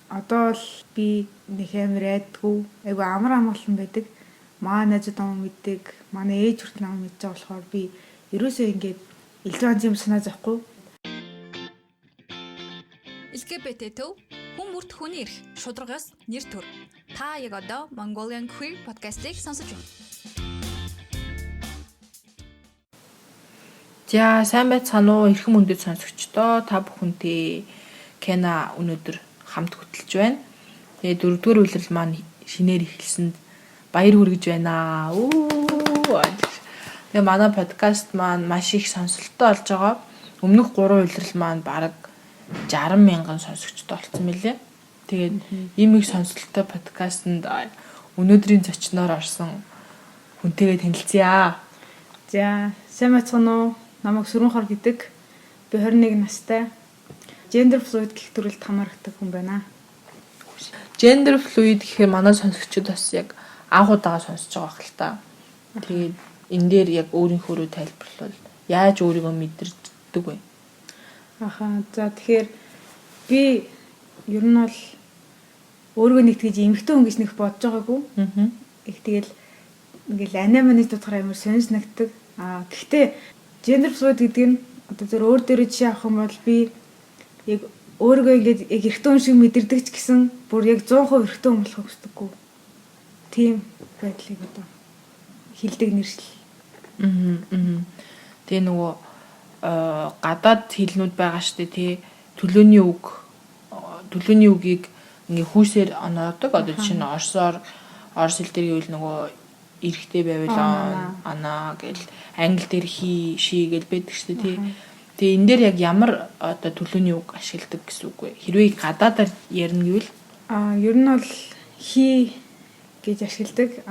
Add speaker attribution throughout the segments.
Speaker 1: Одоо л би нэг амар айдгүй, айгүй амар амгалан байдаг. Маа найзууд намайг мэддэг, манай ээж хүртэл намайг мэдж байгаа болохоор би ерөөсөө ингээд илүү ганц юм санаа зовхгүй.
Speaker 2: LGBT төв хүн бүрт хүний эрх, шударгаас нэр төр. Та яг одоо Mongolian Queer podcast-ыг сонсож байна.
Speaker 3: За сайн байцгаана уу эрхэм хүндэт сонсогчдоо, та бүхэнтэй Кена өнөөдөр хамт хөтлөж байна. Тэгээ дөрөвдүгээр улирал маань шинээр эхэлсэнд баяр хүргэж байна. Тэгээ манай подкаст маань маш их сонсолттой болж байгаа. Өмнөх 3 улирал маань бараг 60 мянган сонсогчтой болсон мөлий. Тэгээд ийм их сонсолттой подкастэнд өнөөдрийн зочноор орсон хүнтэйгээ танилцъя.
Speaker 1: За сайн байцгаана уу? Намайг Сүрэнхор гэдэг. Би 21 настай. Gender fluid гэх төрөлд хамаардаг хүн байна.
Speaker 3: Gender fluid гэхээр манай сонсогчид бас яг анх удаага сонсож байгаа хэл та. Тэгээд энэ дээр яг өөрийнхөөрөө тайлбарлавал яаж өөрийгөө мэдэрдэг вэ?
Speaker 1: Аха. За тэгэхээр би ер нь бол өөрийгөө нэг тэгж эмэгтэй хүн гэж нэг бодож байгаагүй. Их тэгэл ингээл анаа манай дутгаар амар сонир санагддаг. Аа гэхдээ gender fluid гэдэг нь одоо зөв өөр дээрээ жишээ авах юм бол би яг өөрийгөө ингээд яг эрэгтэй хүн шиг мэдэрдэг ч гэсэн бүр яг 100% эрэгтэй хүн болохыг хүсдэггүй. Тийм байдлыг одоо хилдэг нэршил.
Speaker 3: Тэгээ нөгөө гадаад хэлнүүд байгаа штэ тий, төлөөний үг, төлөөний үгийг ингээ хүүсээр оноодог. Одоо жишээ нь орсоор, орос хэл дээр гэвэл нөгөө эрэгтэй байвал ана гэл, англи дээр he, she гэл байдаг штэ тий. Тэгээ энэ дээр яг ямар одоо төлөөний үг ашигладаг гэсэн үг вэ? Хэрвээ гадаадаар ярина гэвэл
Speaker 1: ер нь бол he гэж ашигладаг.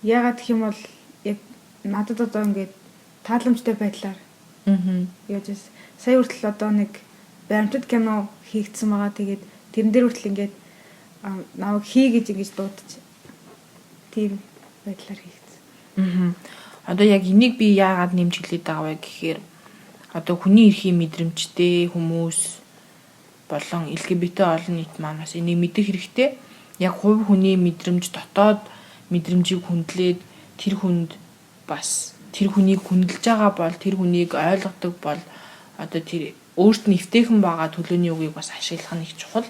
Speaker 1: Яагаад гэх юм бол яг надад одоо ингээд тааламжтай байдлаар яаж сая хүртэл одоо нэг баримтат кино хийгдсэн байгаа. Тэгээд тэрэн дээр хүртэл ингээд намайг he гэж ингэж дуудаж тийм байдлаар хийгдсэн.
Speaker 3: Одоо яг энийг би яагаад нэмж хэлээд байгаа вэ гэхээр одоо хүний эрхийн мэдрэмжтэй хүмүүс болон LGBT олон нийт маань бас энийг мэдэх хэрэгтэй. Яг хувь хүний мэдрэмж, дотоод мэдрэмжийг хүндлээд тэр хүнд бас тэр хүнийг хүндэлж байгаа бол, тэр хүнийг ойлгодог бол одоо тэр өөрт нь эвтэйхэн байгаа төлөөний үгийг бас ашиглах нь их чухал.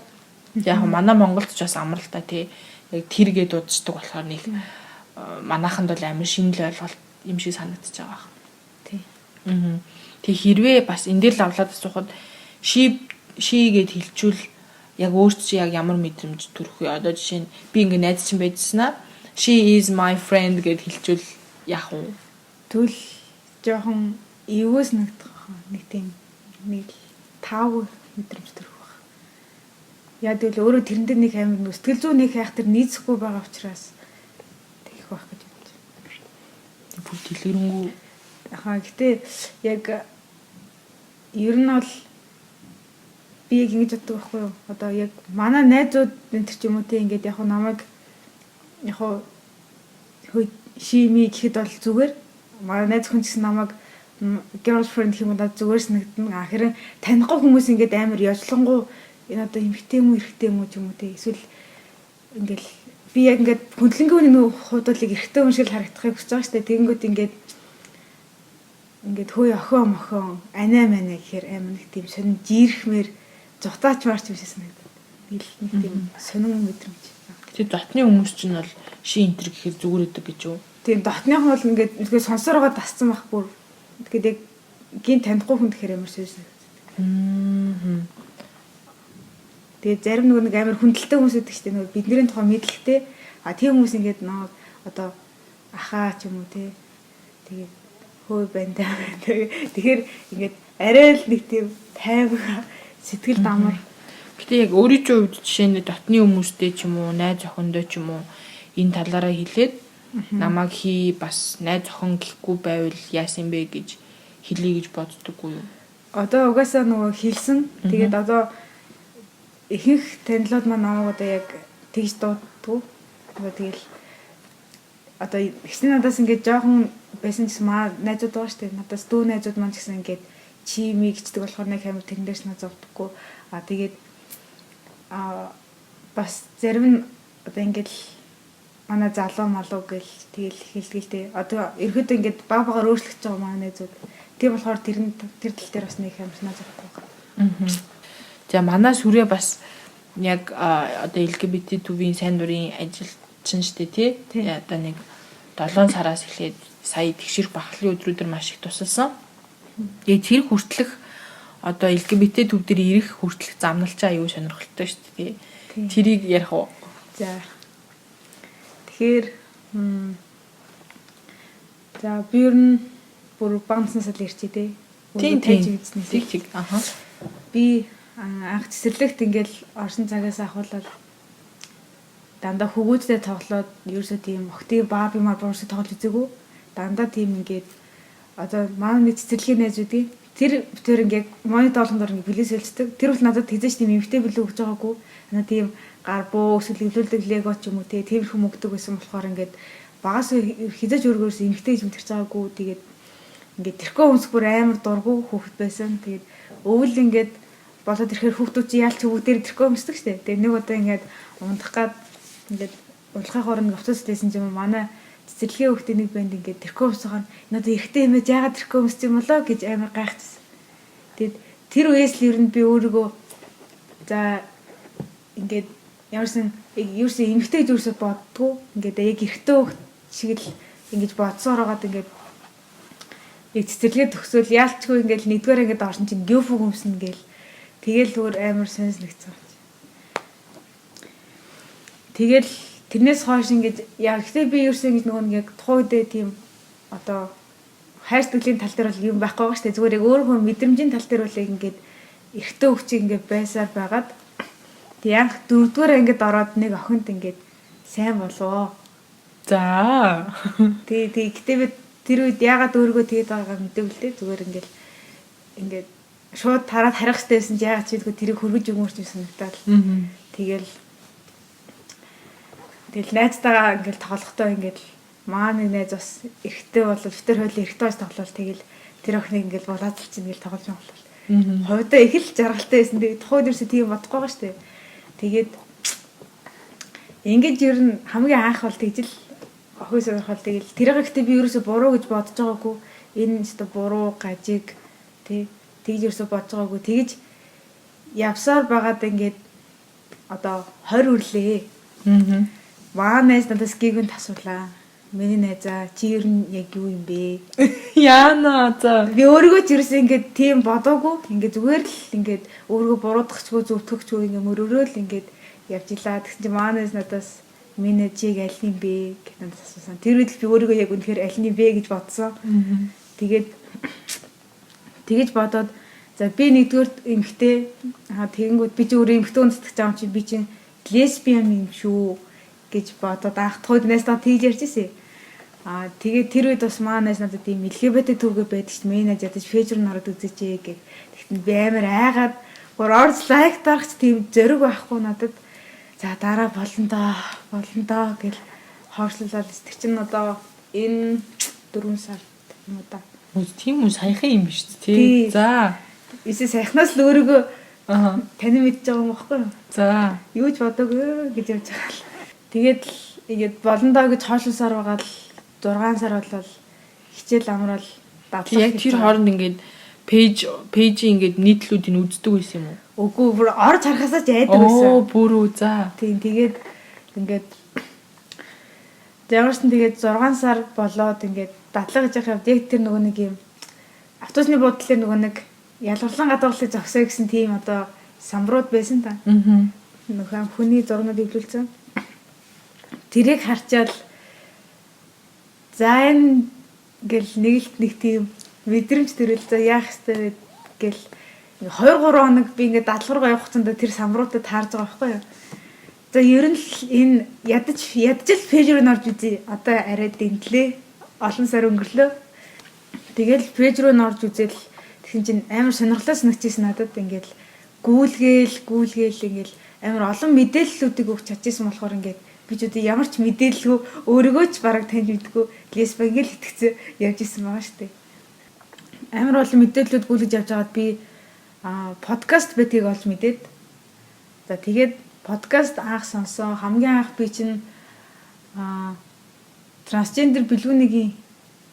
Speaker 3: Яг манай Монголд ч бас амар л та тий. Яг тэр гээ дуудчихдаг болохоор нэг манайханд бол амар шинэ л ойлголт юм шиг санагдчихж байгаа.
Speaker 1: Тий.
Speaker 3: Тэг хэрвээ бас энэ дээр л авлаад асуухад she гэд хэлчүүл яг өөрт чи яг ямар мэдрэмж төрөх вэ? Одоо жишээ нь би ингээ найз чинь байжснаа she is my friend гэд хэлчүүл яах вэ?
Speaker 1: Тэгвэл жоохон эвгүй санагдах байхаа. Нэг тийм нэг таагүй мэдрэмж төрөх байх. Яа гэвэл өөрөө тэрэн дээр нэг амар сэтгэл зүй нэг хайх тэр нийцэхгүй байгаа учраас тэгэх байх гэж бодож байна.
Speaker 3: Бүр дэлгэрэнгүй.
Speaker 1: Ахаа гэтээ яг ер нь бол би яг ингэж боддог байхгүй юу? Одоо яг манай найзууд энэ төр ч юм уу те ингээд яг намайг яг хөө she me гэхэд бол зүгээр. Манай найз хүн ч гэсэн намайг girlfriend гэх юм уу зүгээр санагдана. Харин танихгүй хүмүүс ингээд амар ёжлонгуу энэ одоо эмэгтэй юм уу эрэгтэй юм уу ч юм уу те эсвэл ингээд би яг ингээд хүндлэнгийн хүний хувьд бол эрэгтэй хүн шиг л харагдахыг хүсэж байгаа шүү дээ. Тэгэнгүүт ингээд хөөе охин мохон анаа манаа гэхээр амар нэг тийм сонин жирэхмээр зутаач марч юм шиг санагдаад. Нэг тийм сонин мэдрэмж.
Speaker 3: Тэр дотны хүмүүс чинь бол she энтер гэхээр зүгээр өгдөг гэж юу?
Speaker 1: Тийм дотных нь бол ингээд үнэхээр сонсорогоо дасцсан байх бүр. Тэгээд яг гин танихгүй хүн гэхээр амар сонин санагдаад. Тэгээд зарим нөгөө нэг амар хүндэлтэй хүмүүс байдаг шүү дээ. Нөгөө бидний тухай мэдлэгтэй. А тийм хүмүүс ингээд нөө одоо ахаа ч юм уу те. Тэгээд хөөе байна даа. Тэгэхээр ингээд арай л нэг тийм тайван сэтгэл дамар.
Speaker 3: Гэтэ яг өөрийн чинь хувьд жишээ нь дотны хүмүүстэй ч юм уу, найз охиндоо ч юм уу энэ талаараа хэлээд намайг хий бас найз охин гэхгүй байвал яасан бэ гэж хэлье гэж боддоггүй юу?
Speaker 1: Одоо угаасаа нөгөө хэлсэн. Тэгээд одоо ихэнх танилуд маань намайг одоо яг тэгж дууддаггүй. Одоо тэгэл одоо ихсэн надаас ингээд жоохон байсан гэсэн маа найзууд байгаа шүү дээ. Надаас дүү найзууд маань ч гэсэн ингээд чи ми гэждэг болохоор нэг амар тэрэн дээрс над зовдоггүй. А тэгээд бас зарим нь одоо ингээд л манай залуу малуу гэл тэгэл хэлдэг л дээ. Одоо ерөөдөө ингээд баг багаар өөрчлөгдөж байгаа манай найзууд. Тийм болохоор тэр нь тэр тал дээр бас нэг юм санаа зовхгүй байгаа.
Speaker 3: За манай сүрээ бас яг одоо LGBT төвийн сайн дурын ажилчин штэ тий. Одоо нэг 7 сараас эхлээд сая тэгшэрх бахлын өдрүүдээр маш их тусалсан. Тэгээ тэр хүртлэх одоо LGBT төв дээр ирэх хүртлэх замналчаа аюу сонирхолтой шүү дээ. Тэрийг ярих уу?
Speaker 1: За. Тэгэхээр за би ер нь бүр бага наснаас л ирчээ те.
Speaker 3: Тийм тийм. Тэг тэг. Аха.
Speaker 1: Би анх цэцэрлэгт ингээл орсон цагаас ахуулаад дандаа хөвгүүдтэй тоглоод ерөөсөө тийм охтын Барби мар буурсыг тоглож үзээгүй. Дандаа тийм ингээд одоо манай нэг цэцэрлэгийн найзуудын тэр битэр ингээд монит олгон дор ингээд билет солилцдог. Тэр бол надад хизээч тийм эмгтэй билүү өгч байгаагүй. Надад тийм гар буу эсвэл эвлүүлдэг лего ч юм уу те тиймэрхүү мөгдөг байсан болохоор ингээд багаас хизээч өөргөөс эмгтэй гэж мэдэрч байгаагүй. Тэгээд ингээд тэрхүү өмсөх бүр амар дургу хүүхэд байсан. Тэгээд өвөл ингээд болоод ирэхээр хүүхдүүд чи яалч бүгдээр тэрхүү өмсдөг штэ. Тэгээд нэг удаа ингээд унтах гад ингээд унтахын хооронд автобус лээсэн юм манай цэцэрлэгийн хүүхдийн нэг банд ингээд тэрхүү өмсөх нь надад эрэгтэй юм ээ яагаад тэрхүү өмссөн юм болоо гэж амар гайхчихсан. Тэгээд тэр үеэс л ер нь би өөрийгөө за ингээд ямарсан ерөөсөө эмэгтэй гэж ерөөсөө боддгоо. Ингээд яг эрэгтэй хүүхд шиг л ингэж бодсоор байгаад ингээд яг цэцэрлэгээ төгсөөл яалчгүй ингээд нэгдүгээр ингээд орсон чинь гёфүг өмснө гээл тэгэл өөр амар сонс нэгцэн. Тэгэл тэрнээс хойш ингэж яг гэхдээ би ерөөсөө ингэж нөгөө нэг яг тухайн үедээ тийм одоо хайр сэтгэлийн тал дээр бол юм байхгүй байгаа шүү дээ. Зүгээр яг өөр мэдрэмжийн тал дээр бол яг ингээд эрэгтэй хөвчийг ингээд байсаар байгаад тэг анх дөрөвдүгээр ангид ороод нэг охинд ингээд сайн болов.
Speaker 3: За.
Speaker 1: Тий, тий. Гэтэ би тэр үед яагаад өөрийгөө тэгээд байгаагаа мэдээгүй л дээ. Зүгээр ингээд ингээд шууд тараад харах хэрэгтэй байсан чи яагаад ч гэдэггүй тэрийг хөргөж өгмөр ч юм санагдаад. Тэгэл тэгэл найзтайгаа ингээд тоглохдоо ингээд маа нэг найз бас эрэгтэй бол битэр хойлоо эрэгтэй байж тоглол тэгэл тэр охиныг ингээд булаацалж ингээд тоглож байгаа бол. Хувьдаа их л жаргалтай байсан. Тэгээд тухайн үед ерөөсөө тийм бодохгүй байгаа шүү дээ. Тэгээд ингэж ер нь хамгийн анх бол тэгж л охин сонирхол тэгэл тэрийг гэхдээ би ерөөсөө буруу гэж бодож байгаагүй. Энэ өстө буруу гажиг тий тэгж ерөөсөө бодож байгаагүй. Тэгж явсаар байгаад ингээд одоо 20 үрлээ. Маа найз надаас гинт асуулаа. Миний найзаа чи ер нь яг юу юм бэ?
Speaker 3: Яана за.
Speaker 1: Би өөрийгөө ч ерөөсөө ингээд тийм бодоогүй. Ингээд зүгээр л ингээд өөрийгөө буруутгахчгүй зөвтгөхчгүй ингээд мөрөөрөө л ингээд явж илаа. Тэгсэн чинь маа найз надаас миний чиг аль юм бэ гэж надаас асуусан. Тэр үед л би өөрийгөө яг үнэхээр аль юм бэ гэж бодсон. Тэгээд тэгэж бодоод за би нэгдүгээр эмэгтэй тэгэнгүүт би чи өөрөө эмэгтэй хүн зүтгэж байгаа юм чи би чинь лесбиан юм шүү гэж бодоод анх тухайд найзтайгаа тэгж ярьж ирсэн. Аа тэгээд тэр үед бас маа найз надад ийм LGBT төвгөө байдаг чинь миний найз ядаж пэйж рүү ороод үзээч гэх. Тэгтэн би амар айгаад бүр орж лайк дарах ч тийм зориг байхгүй надад. За дараа болно доо, болно доо гэл хоошлолоо. Тэр чинь одоо энэ 4 сард юм уу да.
Speaker 3: Тийм үү саяхан юм биш үү? За.
Speaker 1: Эсээ саяхнаас л өөрийгөө танин мэдж байгаа юм баггүй юу?
Speaker 3: За.
Speaker 1: Юу ч бодоогүй гэж явж байгаа л. Тэгээд л ингээд болно доо гэж хоошлосоор байгаа л 6 сар болол хичээл амраал дадлах.
Speaker 3: Яг тэр хооронд ингээд пэйжийн ингээд нийтлүүдийг үздэг байсан юм
Speaker 1: уу? Үгүй бүр орж харахасаа ч айдаг байсан.
Speaker 3: Оо бүр үү за.
Speaker 1: Тийм тэгээд ингээд ямарсан тэгээд 6 сар болоод ингээд дадлага гэж явах яг тэр нөгөө нэг юм автобусны буудлын нөгөө нэг ялгарлан гадуурлыг зогсоо гэсэн тийм одоо самбрууд байсан та.
Speaker 3: Аа.
Speaker 1: Нөхөн хүний зургнууд эвлүүлсэн. Тэрийг харчаал за энэ гэл нэг л нэг тийм мэдрэмж төрөл за яах ёстой вэ гэл 2 3 хоног би ингээд дадлага руу явах хугацаанд тэр самбруудад таарж байгаа байхгүй юу. За ер нь л энэ ядаж л пэйж рүү норж үзье. Одоо арай дэнтлээ. Олон сар өнгөрлөө. Тэгэл пэйж рүү норж үзэл тэгсэн чинь амар сонирхолтой санагдчихсэн надад ингээд гүйлгээл ингээд амар олон мэдээллүүдийг өгч чадчихсан болохоор ингээд би ч үгүй ямар ч мэдээлэлгүй өөрийгөө ч бараг таньж мэдгүй лесбо ингээд итгэцэн явж исэн байгаа шүү дээ. Амар олон мэдээллүүд гүйлгэж явж байгаад би подкаст байдгийг олж мэдээд за тэгээд Подкаст анх сонсон. Хамгийн анх би чинь трансгендер бэлгүүнийгийн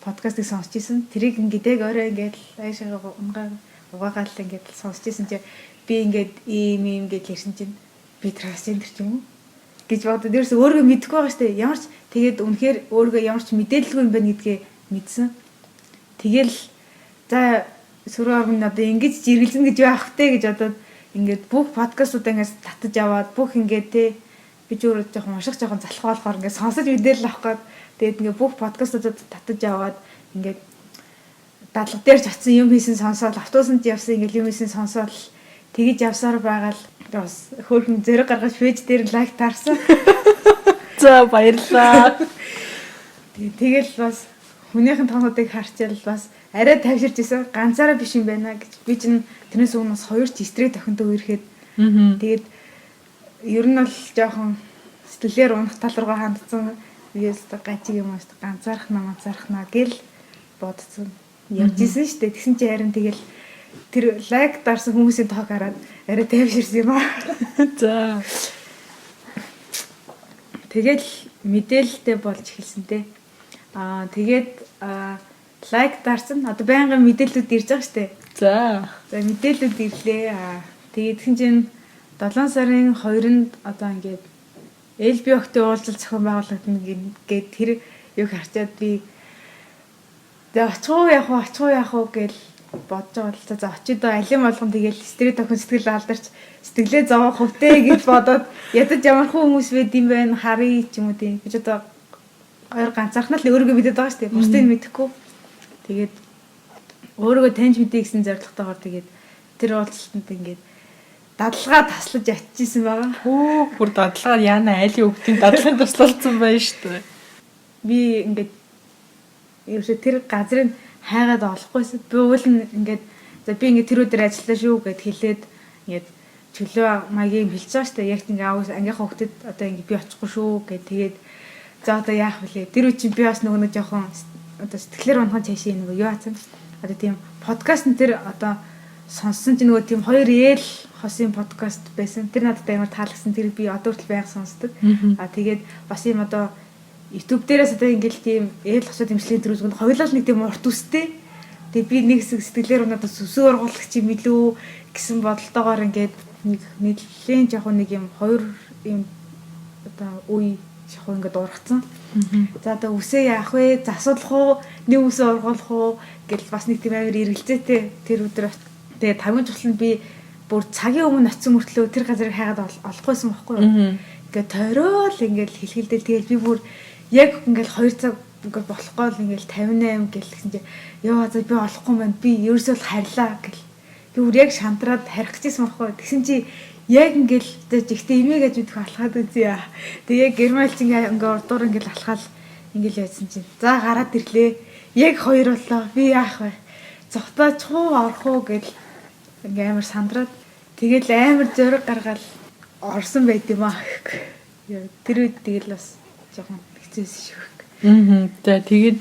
Speaker 1: подкастыг сонсч исэн. Тэрийг ингээд яг орой ингээд аашаа угаагаал ингээд сонсч исэн чи би ингээд ийм ийм гэж ярьсан чинь би трансгендер ч юм уу гэж бодод ерөөсөө өөрийгөө мэдэхгүй байгаа штэ. Ямар ч тэгээд үнэхээр өөрийгөө ямар ч мэдээлэлгүй юм байна гэдгээ мэдсэн. Тэгэл за сөрөг оргон одоо ингэж жиргэлзэн гэж яах вэ гэж бодоод ингээд бүх подкастуудаа ингээд татаж аваад бүх ингээд те би ч өөрөө жоохон унших жоохон залхуу болохоор ингээд сонсож мэдээлэл авах гээд тэгээд ингээд бүх подкастуудад татаж аваад ингээд дадлага дээр ч очсон юм хийсэн сонсоод автобусанд явсан ингээд юм хийсэн сонсоод тэгэж явсаар байгаа л бас хөөрхөн зэрэг гаргаж пэйж дээр лайк таарсан.
Speaker 3: За баярлалаа.
Speaker 1: Тэгэл бас хүнийхэн тоонуудыг харчаал бас арай тайвширч исэн, ганцаараа биш юм байна гэж. Би чинь тэрнээс өмнө бас хоёр ч стресс тохинтой үерхэд. Тэгээд ер нь бол жоохон сэтгэлээр унах тал руугаа хандсан. Би өстө гажиг юм уус ганцаархнаа гэл бодсон. Явж исэн шүү дээ. Тэгсэн чинь харин тэгэл тэр лайк дарсан хүмүүсийн тоог хараад арай тайвширсан юм аа.
Speaker 3: За.
Speaker 1: Тэгэл мэдээлэлтэй болж эхэлсэн те. Тэгээд лайк дарсан. Одоо байнгын мэдээллүүд ирж байгаа шүү дээ.
Speaker 3: За.
Speaker 1: За мэдээллүүд ирлээ. Тэгээд тэгсэн чинь 7 сарын 2-нд одоо ингээд LB охтын уулзалт зохион байгуулагдана гээд тэр юг харчаад би за очих уу яах уу очих уу яах уу гэл бодож байгаа л за очие доо алин болгон тэгэл стресс тохин сэтгэл алдарч сэтгэлээ зовоох хөвтэй гэж бодоод ядаж ямар хүмүүс байд юм бэ харъя ч юм уу тийм би ч одоо хоёр ганцаархнаа л өөрийгөө мэдээд байгаа шүү дээ. Бусдыг мэдэхгүй. Тэгээд өөрийгөө таньж мэдээ гэсэн зорилготойгоор тэгээд тэр уулзалтанд ингээд дадалгаа таслаж очижсэн байгаа.
Speaker 3: Хөө бүр дадалгаа яана айлын хүүхдийн дадлагын туслалцсан байна шүү дээ.
Speaker 1: Би ингээд ерөөсөө тэр газрыг хайгаад олохгүйсэн. Би уул нь ингээд за би ингээд тэр өдөр ажиллаа шүү гэд хэлээд ингээд чөлөө маягийн хэлж байгаа шүү дээ. Яг ингээд аав ангийнхаа хүүхдэд одоо ингээд би очихгүй шүү гэд тэгээд за одоо яах вүлээ. Тэр үе чинь би бас нөгөө нэг жоохон одоо сэтгэлээр унхан цаашаа нөгөө юу хацсан. Одоо тийм подкаст нь тэр одоо сонссон чинь нөгөө тийм хоёр ээл хосын подкаст байсан. Тэр надад амар таалагдсан. Тэр би одоо хүртэл байнга сонсдог. А тэгээд бас юм одоо YouTube дээрээс одоо ингээл тийм ээл хосоо дэмжлэгийн төр үзгэн хоёулаа л нэг тийм урт үстэй. Тэгээд би нэг хэсэг сэтгэлээр унаад бас өсөө ургуулах чи мэлүү гэсэн бодолтойгоор ингээд нэг нэглийн жоохон нэг юм хоёр юм одоо үе шахуу ингээд ургацсан. За одоо үсээ яах вэ? Засуулах уу? Нэг үсээ ургуулах уу? Гэл бас нэг тийм амар эргэлзээтэй тэр өдөр. Тэгээд хамгийн чухал нь би бүр цагийн өмнө очисон мөртлөө тэр газрыг хайгаад олохгүйсэн байхгүй юу? Ингээд тойрол ингээд хэлхэлдэл тэгэл би бүр яг ингээд 2 цаг ингээд болохгүй л ингээд 58 гэл гэсэн чи ёо за би олохгүй маань би ерөөсөө л харьлаа гэл. Би бүр яг шантраад харих гэжсэн байхгүй юу? Тэгсэн чи яг ингээд жигтэй имээ гэж мэдэх алхаад үзье. Тэг яг гермалч ингээд урдуур ингээд алхаал ингээд яйсан чинь за гараад ирлээ. Яг 2 боллоо. Би яах вэ? Зогтооч уу орох уу гэл ингээ амар сандраад тэгэл амар зориг гаргаал орсон байт юм аа. Тэр үед тэгэл бас жоохон хэцүүсэн шүү.
Speaker 3: За тэгээд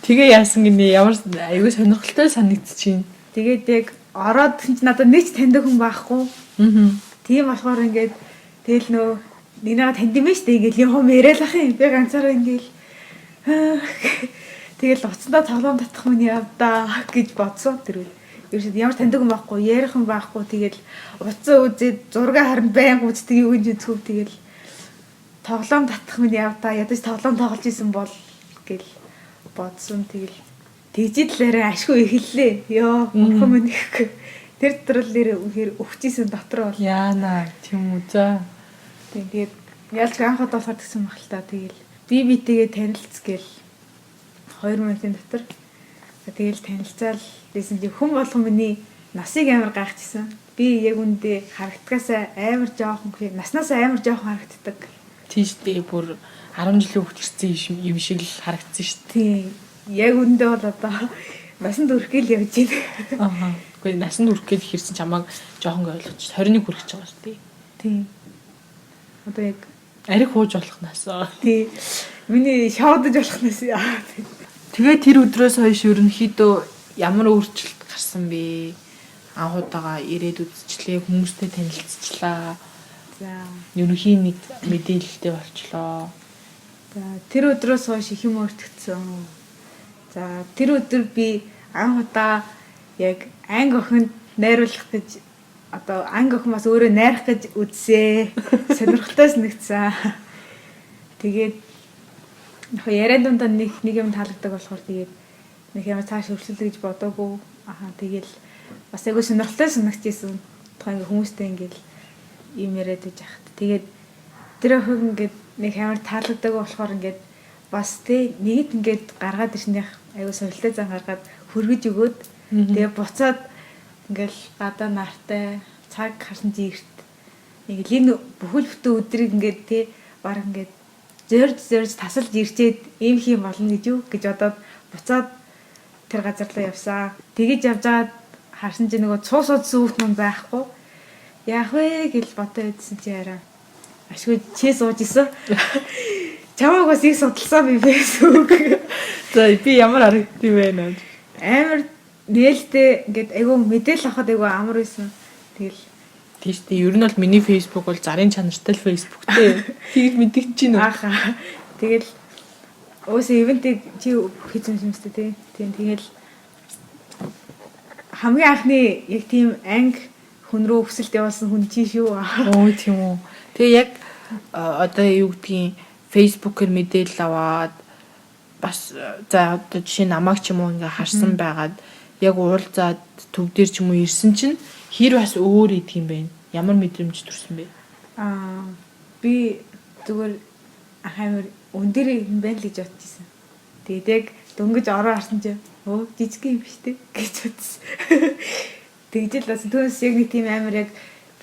Speaker 3: тэгээ яасан гинэ ямар аюу сонирхолтой санагдчихээн.
Speaker 1: Тэгээд яг ороод чинь надад нэг ч таньдаг хүн байхгүй. Тийм болохоор ингээд тэгэл нөө нэг нэга танд юм штэ ингээл юм хом яриад ах юм. Би ганцаараа ингээл тэгэл уцандаа тоглоом татах минь явдаа гэж бодсон тэр үед. Ерөөсөө ямар таньдаг хүн байхгүй, ярих хүн байхгүй. Тэгэл уцаа үзээд зураг харна байнга үздэг юу гэж үзэхүү тэгэл тоглоом татах минь явдаа. Ядаж тоглоом тоглож исэн бол гэл бодсон. Тэгэл тэгжид л арай ашгүй эхэллээ. Йоо, бурхан минь гэхгүй. Тэр дотор л нэр үнэхээр өвчийсэн дотор бол.
Speaker 3: Яана, тийм үү за.
Speaker 1: Тэгээд ялч анх удаа болохоор тэгсэн баг л та. Тэгэл би битэйгээ танилцс гэл 2 минутын дотор. Тэгэл танилцаал байсан чи хүн болгон миний насыг амар гайхчихсан. Би яг үндэ харагдгаасаа амар жоохон наснаас амар жоохон харагддаг.
Speaker 3: Тийш дээ бүр 10 жилийн хүүхд ирсэн юм шиг л харагдсан шүү
Speaker 1: дээ. Тийм. Яг үндэ бол одоо насанд хүрэх гээл явж байна.
Speaker 3: Аа. Үгүй насанд хүрэх гээл хэрсэн чамааг жоохон ойлгоч 21 хүрэх гэж байгаа шүү дээ.
Speaker 1: Тийм. Одоо яг
Speaker 3: ариг хууж болох нас.
Speaker 1: Тийм. Миний шоудаж болох нас.
Speaker 3: Тэгээ тэр өдрөөс хойш ерөнхийдөө ямар өөрчлөлт гарсан бэ? Анх удаага ирээд үзчихлээ, хүмүүстэй танилцчихлаа.
Speaker 1: За.
Speaker 3: Ерөнхийн нэг мэдээлэлтэй болчлоо.
Speaker 1: За, тэр өдрөөс хойш их юм өөрчлөгдсөн. За, тэр өдөр би анх удаа яг анги охинд найруулах гэж одоо анги охин бас өөрөө найрах гэж үзсээ. Сонирхолтой санагдсан. Тэгээд яг яриан дундаа нэг нэг юм таалагддаг болохоор тэгээд нэг ямар цааш хөршлөлөө гэж бодоогүй. Аа, тэгэл бас айгүй сонирхолтой санагдчихсэн. Тухайн ингээ хүмүүстэй ингээл юм яриад байж хат. Тэгээд тэр охин ингээд нэг амар таалагддаг болохоор ингээд бас тэ нэгд ингээд гаргаад ирснийх айгүй сонирхолтой зан гаргаад хөргөж өгөөд тэгээ буцаад ингээл гадаа нартай цаг харсан чи эрт ингээл энэ бүхэл бүтэн өдрийг ингээд тэ баг ингээд зорж зорж тасалж ирчээд ийм хийм болно гэж юу гэж бодоод буцаад тэр газар руу явсан. Тэгэж явж байгаад харсан чи нөгөө цус судсан хүүхд мөн байхгүй. Яах вэ гэж бодоо идсэн чи арай. Ашгүй чи сууж исэн. Чамааг бас их судалсан би Facebook.
Speaker 3: За, би ямар харагдсан бэ нэ?
Speaker 1: Амар нээлттэй ингээд айгүй мэдээлэл авахд айгүй амар байсан. Тэгэл
Speaker 3: Тийш дээ. Ер нь бол миний Facebook бол зарын чанартай л Facebook дээ. Тэгж мэдэгч чинь үү?
Speaker 1: Ааха. Тэгэл өөсөө ивентийг чи хийсэн юм шүү дээ, тий. Тийм, тэгэл хамгийн анхны яг тийм анги хүн рүү өсөлт явуулсан хүн чи шүү.
Speaker 3: Оо, тийм үү. Тэгээ яг одоо юу гэдгийг Facebook-ээр мэдээлэл аваад бас за одоо жишээ намайг ч юм уу ингээ харсан байгаад яг уулзаад төв дээр ч юм уу ирсэн чинь хэр бас өөр идэх юм бэ? Ямар мэдрэмж төрсөн бэ?
Speaker 1: Аа, би зүгээр амар өндөр юм байна л гэж бодчихсон. Тэгээд яг дөнгөж ороо харсан чинь өө жижиг юм биш үү гэж бодсон. Тэгж л бас түүнээс яг нэг тийм амар яг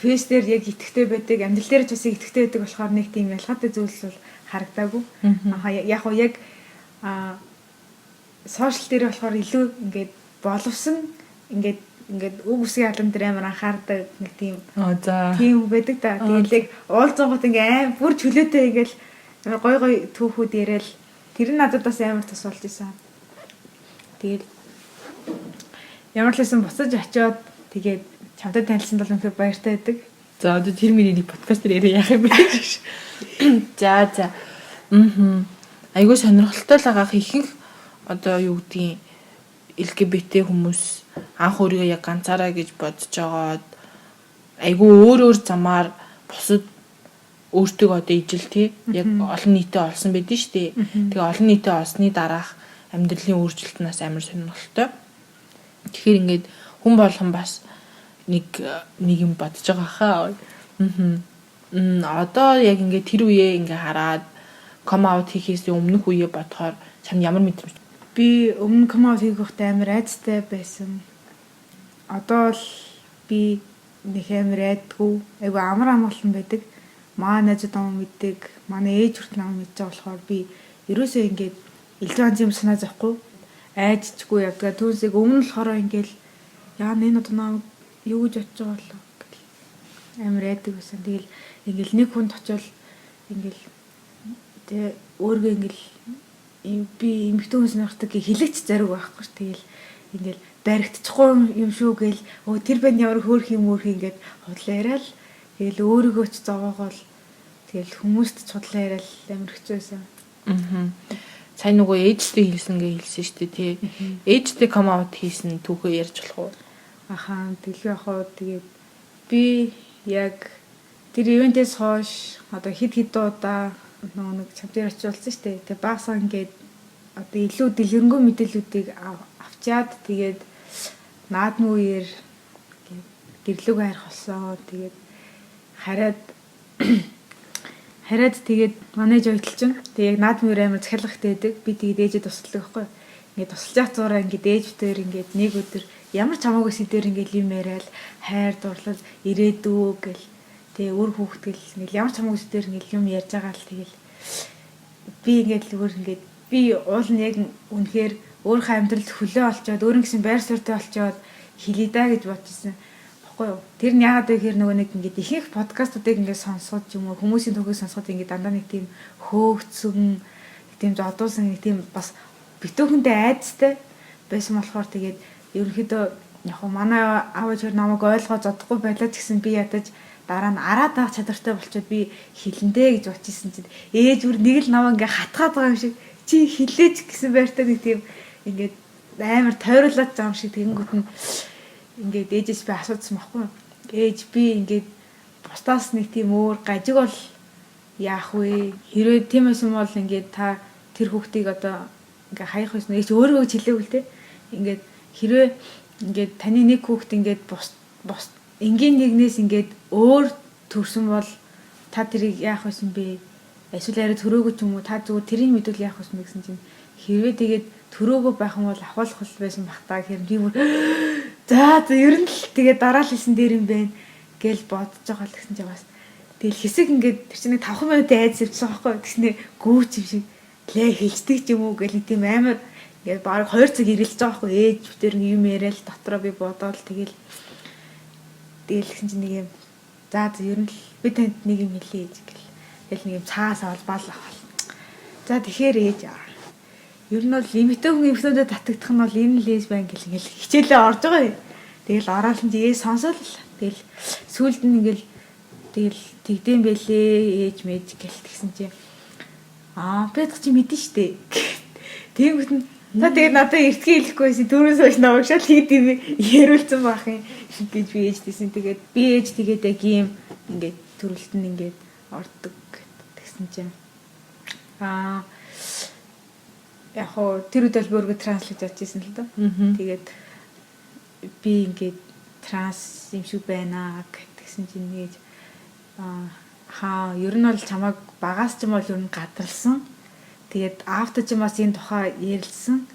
Speaker 1: фэйс дээр яг итгэвтэй байдаг, амьдрал дээр ч бас итгэвтэй байдаг болохоор нэг тийм ялгаатай зүйлс бол харагдаагүй. Аа, яг уу яг сошиал дээр болохоор илүү ингээд боловсон ингээд ингээд үг үсгийн алам дээр амар анхаардаг нэг тийм
Speaker 3: Аа, за.
Speaker 1: тийм байдаг та. Тэгэл яг уулзангууд ингээ аим бүр чөлөөтэй ингээл амар гой гой түүхүүд яриад тэр нь надад бас амар тус болж исэн. Тэгэл ямар л байсан буцаж очиод тэгээд чамтай танилцсан бол үнэхээр баяртай байдаг.
Speaker 3: За, одоо тэр миний нэг подкаст дээр яриа яах юм бэ? За за. Мм. Айгуу сонирхолтой л байгаа, ихэнх одоо юу гэдгийг LGBT хүмүүс анх өөрийгөө яг ганцаараа гэж бодож байгаад айгуу өөр өөр замаар бусад өөртөө одоо ижил тий яг олон нийтэд олсон байдэн шүү дээ. Тэгээ олон нийтэд олсны дараах амьдралын өөрчлөлт нас амар сонирхолтой. Тэгэхээр ингээд хүн болгон бас нэг нэг юм бодож байгаа хаа. Аа. Одоо яг ингээд тэр үеэ ингээ хараад come out хийхээс өмнөх үеэ бодохоор чам ямар мэдрэмж?
Speaker 1: Би өмнө come out хийх байхдаа амар айцтай байсан. Одоо л би нэг амар айдгүй, айгу амар амгалан байдаг. Маа найзууд намайг мэддэг, манай ээж хүртэл намайг мэдж байгаа болохоор би ерөөсөө ингээд илүү ганц юм санаа зовхгүй, айжчгүй явдаг. Түүнсийг өмнө нь болохоор ингээд яа энэ одоо намайг юу гэж бодож байгаа болоо гэл амар айдаг байсан. Тэгэл ингээл нэг хүнд очивол ингээл тэ өөргөө ингээл би эмэгтэй хүн сонирхдаг гэх хэлэгч зориг байхгүй ш. Тэгэл ингээл баригдчихгүй юм шүү гээл өө тэр банд ямар хөөх юм хөөх ингээд худлаа яриад тэгэл өөрийгөө ч зовоогоол тэгэл хүмүүст ч худлаа яриад амар хэцүү байсан.
Speaker 3: Аа. Сайн нөгөө ээжтэй хэлсэн гэж хэлсэн шүү дээ, тий. Ээжтэй come out хийсэн түүхээ ярьж болох уу?
Speaker 1: Ахаа, тэгэл яг хоо тэгээд би яг тэр ивентээс хойш одоо хэд хэд удаа нөгөө нэг чам дээр очиж уулзсан шүү дээ. Тэгээ багасаа ингээд одоо илүү дэлгэрэнгүй мэдээллүүдийг авчаад тэгээд наадмын үеэр гэрлүүг харих болсон. Тэгээд хараад хараад тэгээд манай ээж ойтол чинь тэгээд яг наадмын үеэр амар захиалгатай байдаг. Би тэгээд ээжээ тусалдаг байхгүй. Ингээд тусалж явах зураа ингээд ээж битээр ингээд нэг өдөр ямар ч хамаагүй сэдвэр ингээд юм яриад хайр дурлал ирээдүү гэл тэгээ үр хүүхэд гэл ингээд ямар ч хамаагүй сэдвэр ингээд юм ярьж байгаа л тэгэл би ингээд л өөр ингээд би уул нь яг үнэхээр өөрийнхөө амьдралд хөлөө олчоод өөр нь гэсэн байр суурьтай олчоод хэлье да гэж бодчихсон. Баггүй юу? Тэр нь яагаад вэ гэхээр нөгөө нэг ингээд ихэнх подкастуудыг ингээд сонсоход ч юм уу хүмүүсийн түүхийг сонсоход ингээд дандаа нэг тийм хөөгцөн, нэг тийм зодуулсан, нэг тийм бас битүүхэндээ айдастай байсан болохоор тэгээд ерөнхийдөө яг хөө манай аав ээж намайг ойлгоо зодохгүй байлаа ч гэсэн би ядаж Дараа нь араад авах чадвартай болчоод би хилэндэ гэж бодчихсон чинь ээж бүр нэг л намаа ингээ хатгаад байгаа юм шиг чи хилээч гэсэн байртай нэг тийм ингээд амар тойруулаад байгаа юм шиг тэгэнгүүт нь ингээд ээжээс би асуусан байхгүй юу? Ээж би ингээд бусдаас нэг тийм өөр гажиг бол яах вэ? Хэрвээ тийм байсан бол ингээд та тэр хүүхдийг одоо ингээ хаях байсан. Ээж өөрөө хэлээгүй л те. Ингээд хэрвээ ингээд таны нэг хүүхд ингээд бус бус энгийн нэгнээс ингээд өөр төрсөн бол та тэрийг яах байсан бэ? Эсвэл арай төрөөгөө ч юм уу та зүгээр тэрийг мэдвэл яах байсан бэ гэсэн чинь хэрвээ тэгээд төрөөгөө байх юм бол ахуулах байсан бах та гэхээр би бүр за за ер нь л тэгээд дараа л хэлсэн дээр юм байна гэл бодож байгаа л гэсэн чинь бас тэгэл хэсэг ингээд тэр чинь нэг 5 минутын айдас явчихсан байхгүй тэгснэ гүүч юм шиг лээ хэлцдэг ч юм уу гэл нэг тийм амар ингээд бараг 2 цаг эргэлж байгаа байхгүй ээж битэр юм яриад дотроо би бодоол тэгэл тэгэл гэсэн чинь нэг юм за за ер нь л би танд нэг юм хэлье ээж гэл тэгэл нэг юм цаас авал бал авал за тэгэхээр ээж ер нь бол эмэгтэй хүн эмэгтэйдээ татагдах нь бол энэ л ээж байна гэл ингээл хичээлээ орж байгаа юм. Тэгэл ороод нь ээж сонсоол тэгэл сүүлд нь ингээл тэгэл тэгдэм бэлээ ээж мэж гэл тэгсэн чинь аа би чи мэдэн штэ. Тэгэнгүүт нь та тэгээд надад эртгээ хэлэхгүй байсан түрүүс хойш намайг шал хийд юм яриулсан байх юм гэж би ээж тийсэн. Тэгээд би ээж тэгээд яг ийм ингээд төрөлт нь ингээд ордог тэгсэн чинь аа яг хоо тэр үед бол би өөргөө транс гэж бодож ирсэн л доо. Тэгээд би ингээд транс юм шиг байна гэдгсэн чинь нэг аа хаа ер нь бол чамайг багаас ч юм бол ер нь гадарлсан. Тэгээд аавтай ч юм бас энэ тухай ярилцсан.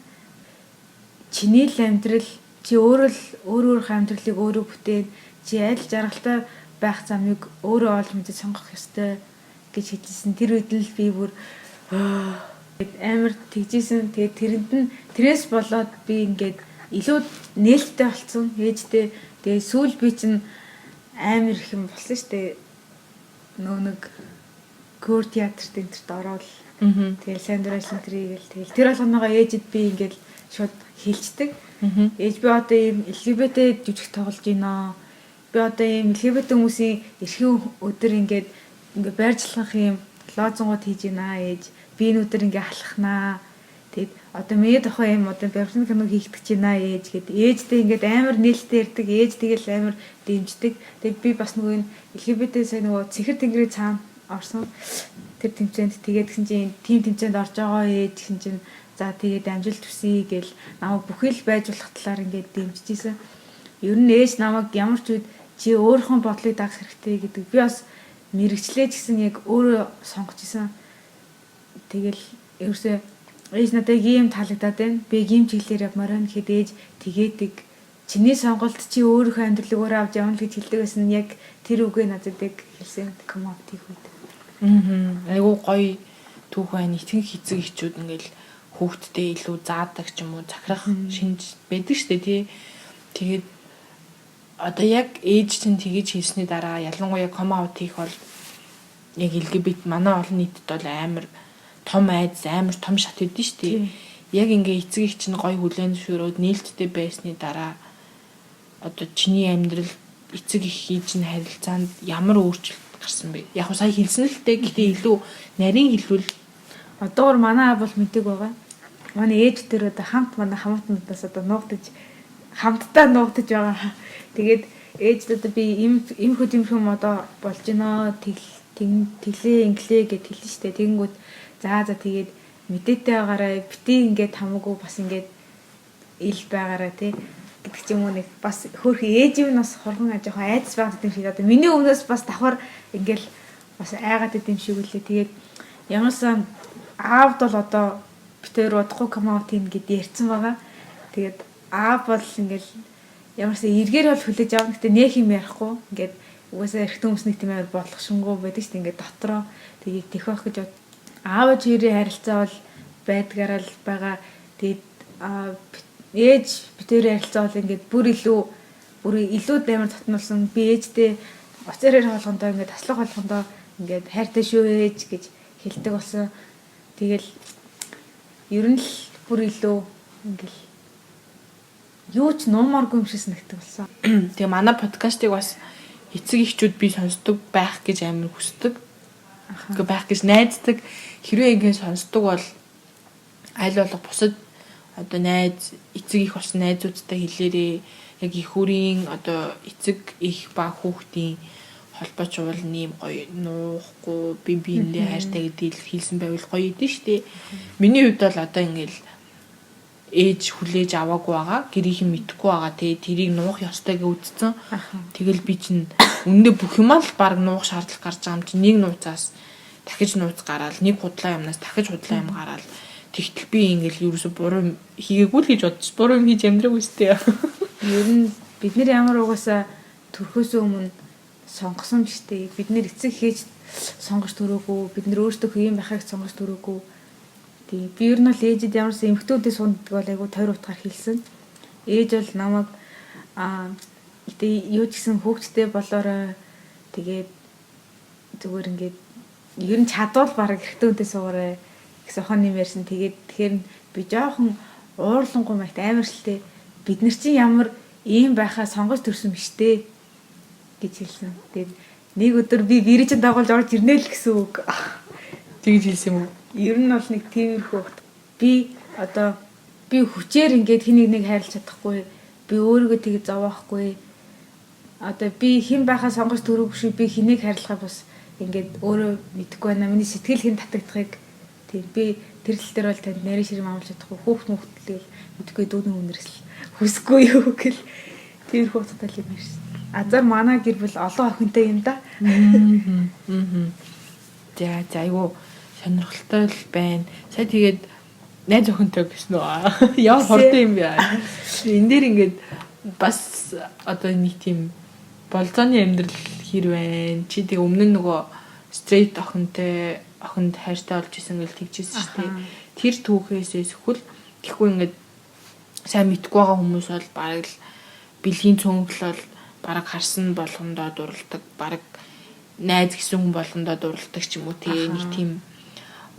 Speaker 1: Чиний л амьдрал чи өөрөө л өөр өөрийнхөө амьдралыг өөрөө бүтээн. Чи аль жаргалтай байх замыг өөрөө олж мэдэж сонгох ёстой гэж хэлсэн. Тэр үед л би бүр амар тэгжсэн. Тэгээд тэрэнд нь тэрээс болоод би ингээд илүү нээлттэй болсон ээжтэй. Тэгээд сүүл би чинь амар их юм болсон штэ. Нөө нэг көр театрт энэ тэрт ороод тэгэл сайн дурайлан тэрийг л тэгэл тэр болгоноогоо ээжэд би ингээд шууд хилчдэг. Ээж би одоо ийм LGBT жүжиг тоглож байна. Би одоо ийм LGBT хүмүүсийн эрхийн өдөр ингээд ингээд байрчлах юм лозунгууд хийж байна ээж. Би энэ өдөр ингээ алхнаа. Тэгэд одоо миний тухай юм одоо баримтны кино хийх гэж байна ээж гэд ээжтэй ингээд амар нээлттэй ярьдаг. Ээж тэгэл амар дэмждэг. Тэгээд би бас нөгөө энэ LGBT сая нөгөө цэхэр тэнгэрийн цаана орсон. Тэр тэмцээнд тэгээд гисэн чинь тим тэмцээнд орж байгаа ээж гэсэн чинь за тэгээд амжилт хүсье гэл намайг бүхэл байж болох талаар ингээд дэмжижсэн. Ер нь ээж намайг ямар ч үед чи өөрийнхөө бодлыг дагах хэрэгтэй гэдэг. Би бас мэрэгчлээ ч гэсэн яг өөрөө сонгож исэн. Тэгэл ерөөсөө ээж надад ийм таалагдаад байна. Би ийм чиглэлээр явмаар байна гэхэд ээж тэгээдэг. Чиний сонголт чи өөрийнхөө амьдралыг өөрөө авч явна гэж хэлдэг байсан нь яг тэр үгээ надад яг хэлсэн. Come out хийх үед.
Speaker 3: Айгуу гоё түүх байна. Итгэх эцэг эхчүүд ингээл хүүхдтэй илүү заадаг ч юм уу захирах шинж байдаг штэ тий. Тэгээд одоо яг ээж чинь тэгэж хийсний дараа ялангуяа come out хийх бол яг LGBT манай олон нийтэд бол амар том айдас, амар том шат өгдөн штэ. Яг ингээ эцэг эх чинь гоё хүлээн зөвшөөрөөд нээлттэй байсны дараа одоо чиний амьдрал эцэг эхийн чинь харилцаанд ямар өөрчлөлт гарсан бэ? Яг сая хэлсэн л дээ. Гэтэ илүү нарийн хэлбэл
Speaker 1: одоогор манай аав бол мэдээг байгаа. Манай ээж тэр одоо хамт манай хамаатнуудаас одоо нуугдаж хамтдаа нуугдаж байгаа. Тэгээд ээж одоо би им имхүү имхүү одоо болж гинэ тэглээ инглээ гэд хэлсэн штэ. Тэгэнгүүт за за тэгээд мэдээтэй байгаарай бити ингээд хамаагүй бас ингээд ил байгаарай тий гэдэг ч юм уу нэг бас хөөрхөн ээж юм бас хурган жоохон айдас байгаад юм шиг одоо миний өмнөөс бас давхар ингээл бас айгаад идэм шиг үлээ. Тэгээд ямарсан аавд бол одоо битээр удахгүй come out хийн гэд ярьсан байгаа. Тэгээд аав бол ингээл ямарсан эргээр бол хүлээж авна гэтээ нэх юм ярихгүй ингээд угаасаа эрэгтэй хүмүүс нэг тийм амар бодлогошингуу байдаг шүү дээ ингээд дотроо тэгээд тех байх гэж аав чирийн харилцаа бол байдгаараа л байгаа. Тэгээд ээж битэрийн харилцаа бол ингээд бүр илүү амар татмалсан. Би ээжтэй уцаар ярих болгондоо ингээд таслах болгондоо ингээд хайртай шүү ээж гэж хэлдэг болсон. Тэгэл ер нь л бүр илүү ингээл юу ч нуумааргүй юм шиг санагддаг болсон.
Speaker 3: Тэгээ манай подкастыг бас Эцэг эхчүүд би сонсдог байх гэж амар хүсдэг. Гэхдээ байх гэж найддаг. Хэрвээ ингэ сонсдог бол аль болох бусад одоо найз, эцэг их болсон найзуудтай хэлээрээ яг их үрийн одоо эцэг их ба хүүхдийн холбоо чувал нэм гоё нуухгүй би биэндээ хайртай гэдгийг хэлсэн байвал гоё идэв штэ. Миний хувьд бол одоо ингээл ээж хүлээж аваагүй байгаа. Гэрийнхэн мэдэхгүй байгаа. Тэгээ тэрийг нуух ёстой гэж үзсэн. Тэгэл би чинь үнэндээ бүх юмаа л баг нуух шаардлага гарч байгаа юм чинь нэг нууцаас дахиж нууц гараал, нэг худлаа юмнаас дахиж худлаа юм гараал. Тэгтэл би ингээл ерөөсө буруу хийгээгүй л гэж бодчих. Буруу юм хийж амьдраагүй сте.
Speaker 1: Ер нь бид нэр ямар угаасаа төрхөөсөө өмнө сонгосон биш үү? Бид нэр эцэг хийж сонгож төрөөгүй. Бид нэр өөрсдөө хэм байхыг сонгож төрөөгүй. Тийм. Би ер нь бол ээжид ямарсан эмэгтэйүүдээ суунадаг бол айгу тойр утгаар хэлсэн. Ээж бол намайг гэтээ юу ч гэсэн хүүхдтэй болоорой. Тэгээд зүгээр ингээд ер нь чадвал баг эрэгтэйүүдээ суугаарай гэсэн хон юм ярьсан. Тэгээд тэгэхээр би жоохон уурлангуй маягт амар шилтэй. Бид нар чинь ямар ийм байхаа сонгож төрсөн биш үү гэж хэлсэн. Тэгээд нэг өдөр би вирусыг дагуулж орж ирнэ л гэсэн үг.
Speaker 3: Тэгж хэлсэн юм уу?
Speaker 1: Ер нь бол нэг тиймэрхүү. Би одоо би хүчээр ингээд хин нэг хайрлаж чадахгүй. Би өөрийгөө тэгж зовохгүй. Одоо би хэн байхаа сонгож төрөөгүй шүү. Би хэнийг хайрлахаа бас ингээд өөрөө мэдэхгүй байна. Миний сэтгэл хэн татагдахыг тийм би тэр тал дээр бол танд нарийн ширэм амлаж чадахгүй. Хүүхд мөхтлийг мэдэхгүй дүүнэн үнэрсэл хүсэхгүй юу гэл тиймэрхүү утгатай юм ярьсан. Азар манай гэр бүл олон охинтой юм да.
Speaker 3: За за айгу сонирхолтой л байна. Сая тэгээд найз охинтой гэсэн үү? Ямар хурдан юм бэ? Энэ дээр ингээд бас одоо нэг тийм болзооны амьдрал хэр байна? Чи тэг өмнө нь нөгөө straight охинтой охинд хайртай болж исэн гэл тэгжсэн шүү дээ. Тэр түүхээсээ сөхөл тэгэхгүй ингээд сайн мэдгүй байгаа хүмүүс бол бараг л бэлгийн цөөнхөл бол бараг харсан болгондоо дурладаг, бараг найз гэсэн хүн болгондоо дурладаг ч юм уу тий нэг тийм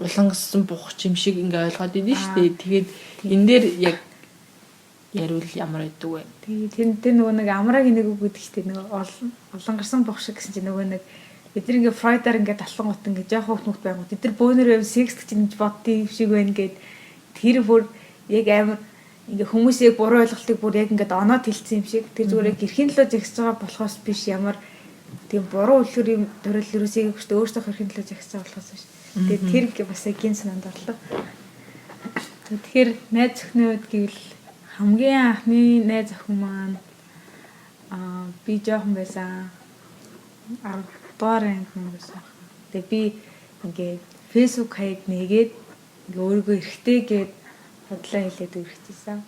Speaker 3: улангассан бухч юм шиг ингээ ойлгоод идэв шүү дээ. Тэгээд энэ дээр яг яриул ямар байдаг вэ?
Speaker 1: Тэгээ тэр нөгөө нэг амрагийн нэг үг гэдэг чинь нөгөө улангарсан бух шиг гэсэн чинь нөгөө нэг бид нар ингээ Фройдаар ингээ талангууд ингээ жоох хөвгт мөхт байгууд бид нар бөөнөр байв секс гэж ингэж боддгийг юм шиг байна гэд тэр бүр яг амар ингээ хүмүүс яг буруу ойлголтыг бүр яг ингээд оноод хэлсэн юм шиг тэр зүгээр яг эрхийн төлөө жагсаж байгаа болохоос биш ямар тийм буруу үлгэр юм төрөл ерөөсөө их шүү өөрсдөө эрхийн төлөө жагсаж байгаа болохоос биш. Тэгээд тэр ингээ бас яг гин санаанд орлоо. Тэгэхээр найз охины хувьд гэвэл хамгийн анхны найз охин маань би жоохон байсан. 10 дугаар анги мөн байсан. Тэгээ би ингээд Facebook хаяг нээгээд ингээ өөрийгөө эргэтэй гээд худлаа хэлээд үргэжсэн.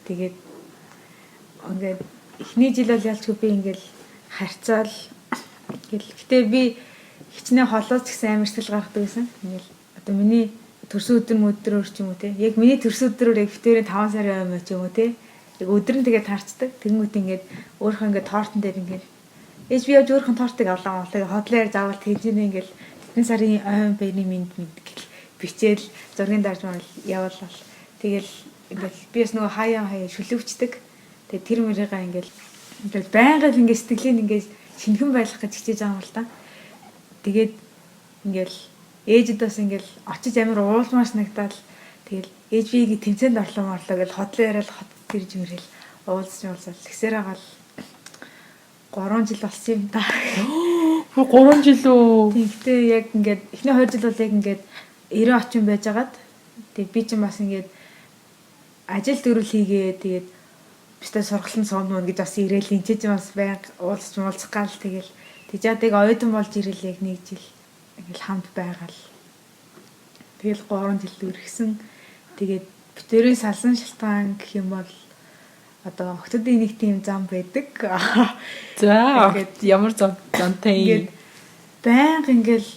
Speaker 1: Тэгээд ингээд эхний жил бол ялчгүй би ингээд харьцаал гэл. Гэтэ би хичнээн холоос ч гэсэн амар сэтгэл гаргадаг байсан. Ингээл одоо миний төрсөн өдөр мөдрөөр ч юм уу те. Яг миний төрсөн өдрөөр яг битэрийн 5 сарын ой ч юм уу те. Яг өдөр нь тэгээд таарчдаг. Тэнгүүт ингээд өөрийнхөө ингээд тортон дээр ингээд ээж би явж өөрийнхөө тортыг авлаа маа. Тэгээд хотлоор заавал тэнцэнэ ингээд тэдэн сарын ой байны минь минь гэл бичээл зургийн дарж мал явуулал. Тэгэл ингээл би бас нөгөө хаяа хаяа шүлөвчдөг. Тэгээд тэр мөрийгээ ингээл ингээл байнга л ингээд сэтгэлийн ингээд шинхэн байх гэж хичээж байгаа юм л та. Тэгээд ингээл ээжид бас ингээл очиж амар уулмаар санагдаал тэгэл ээж биеийг тэмцээнд орлоо морлоо гэж хотлоо яриад хот тэрж мөрөл уулзч уулзал тэгсээр агаал 3 жил болсон юм да.
Speaker 3: Бүр 3 жил үү?
Speaker 1: Тийм гэтээ яг ингээд эхний 2 жил бол яг ингээд 90 очин байжгаад тэг би чинь бас ингээд ажил дөрүл хийгээ тэгээд бистэ сургалан сууна мөн гэж бас ирээл энэ ч бас байнга уулзч муулзах гал тэгэл тэгжээд яг оюутан болж ирэл яг нэг жил ингээл хамт байгаал. Тэгэл 3 жил үргэсэн. Тэгээд битэрийн салсан шалтгаан гэх юм бол одоо охтуудын нэг тийм зам байдаг.
Speaker 3: За ингээд ямар зам замтай
Speaker 1: ингээд байнга ингээл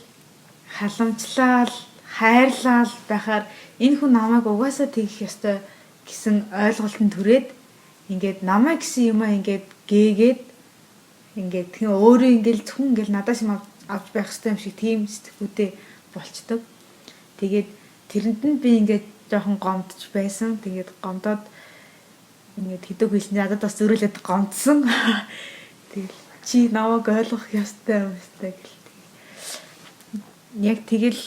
Speaker 1: халамжлал, хайрлал байхаар энэ хүн намайг угаасаа тэгэх ёстой гэсэн ойлголтод түрээд ингээд намайг гэсэн юмаа ингээд гээгээд ингээд тэгэн өөрөө ингээд зөвхөн ингээд надаас юм авч байх ёстой юм шиг тийм сэтгүүтэй болчдөг. Тэгээд тэрэнд нь би ингээд жоохон гомдож байсан. Тэгээд гомдоод ингээд хэдэг хэлсэн надад бас зөрүүлээд гомдсон. Тэгэл Чи намайг ойлгох ёстой юм ёстой гэл. Яг тэгэл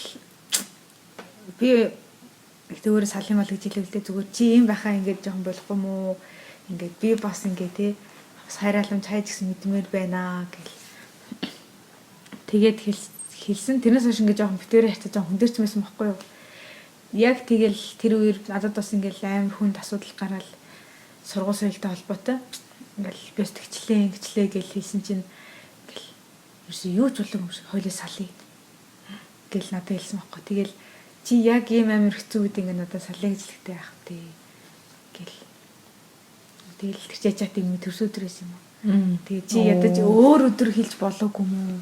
Speaker 1: би их өөрөө салын бол гэж хэлээ л дээ. Зүгээр чи юм байхаа ингээд жоохон болохгүй мүү? Ингээд би бас ингээд те бас хайр халамж хайж гэсэн мэдмээр байна гэл. Тэгээд хэлсэн. Тэрнээс хойш ингээд жоохон битээрээ харьцаж жоохон хүндэрч байсан байхгүй юу? Яг тэгэл тэр үеэр надад бас ингээд амар хүнд асуудал гараад сургууль соёлтой холбоотой. Ингээл би бас тэгчлээ ингэчлээ гэж хэлсэн чинь ингээл ерөөсөө юу ч болоогүй юм шиг хойлоо салъя гэл надад хэлсэн байхгүй. Тэгэл чи яг ийм амар хэцүү үед ингээ надад салъя гэж хэлэхтэй яах вэ гэл. Тэгэл тэр чачаат юм төрсө өдрөөс юм уу. Тэгээ чи ядаж өөр өдөр хэлж болоогүй юм уу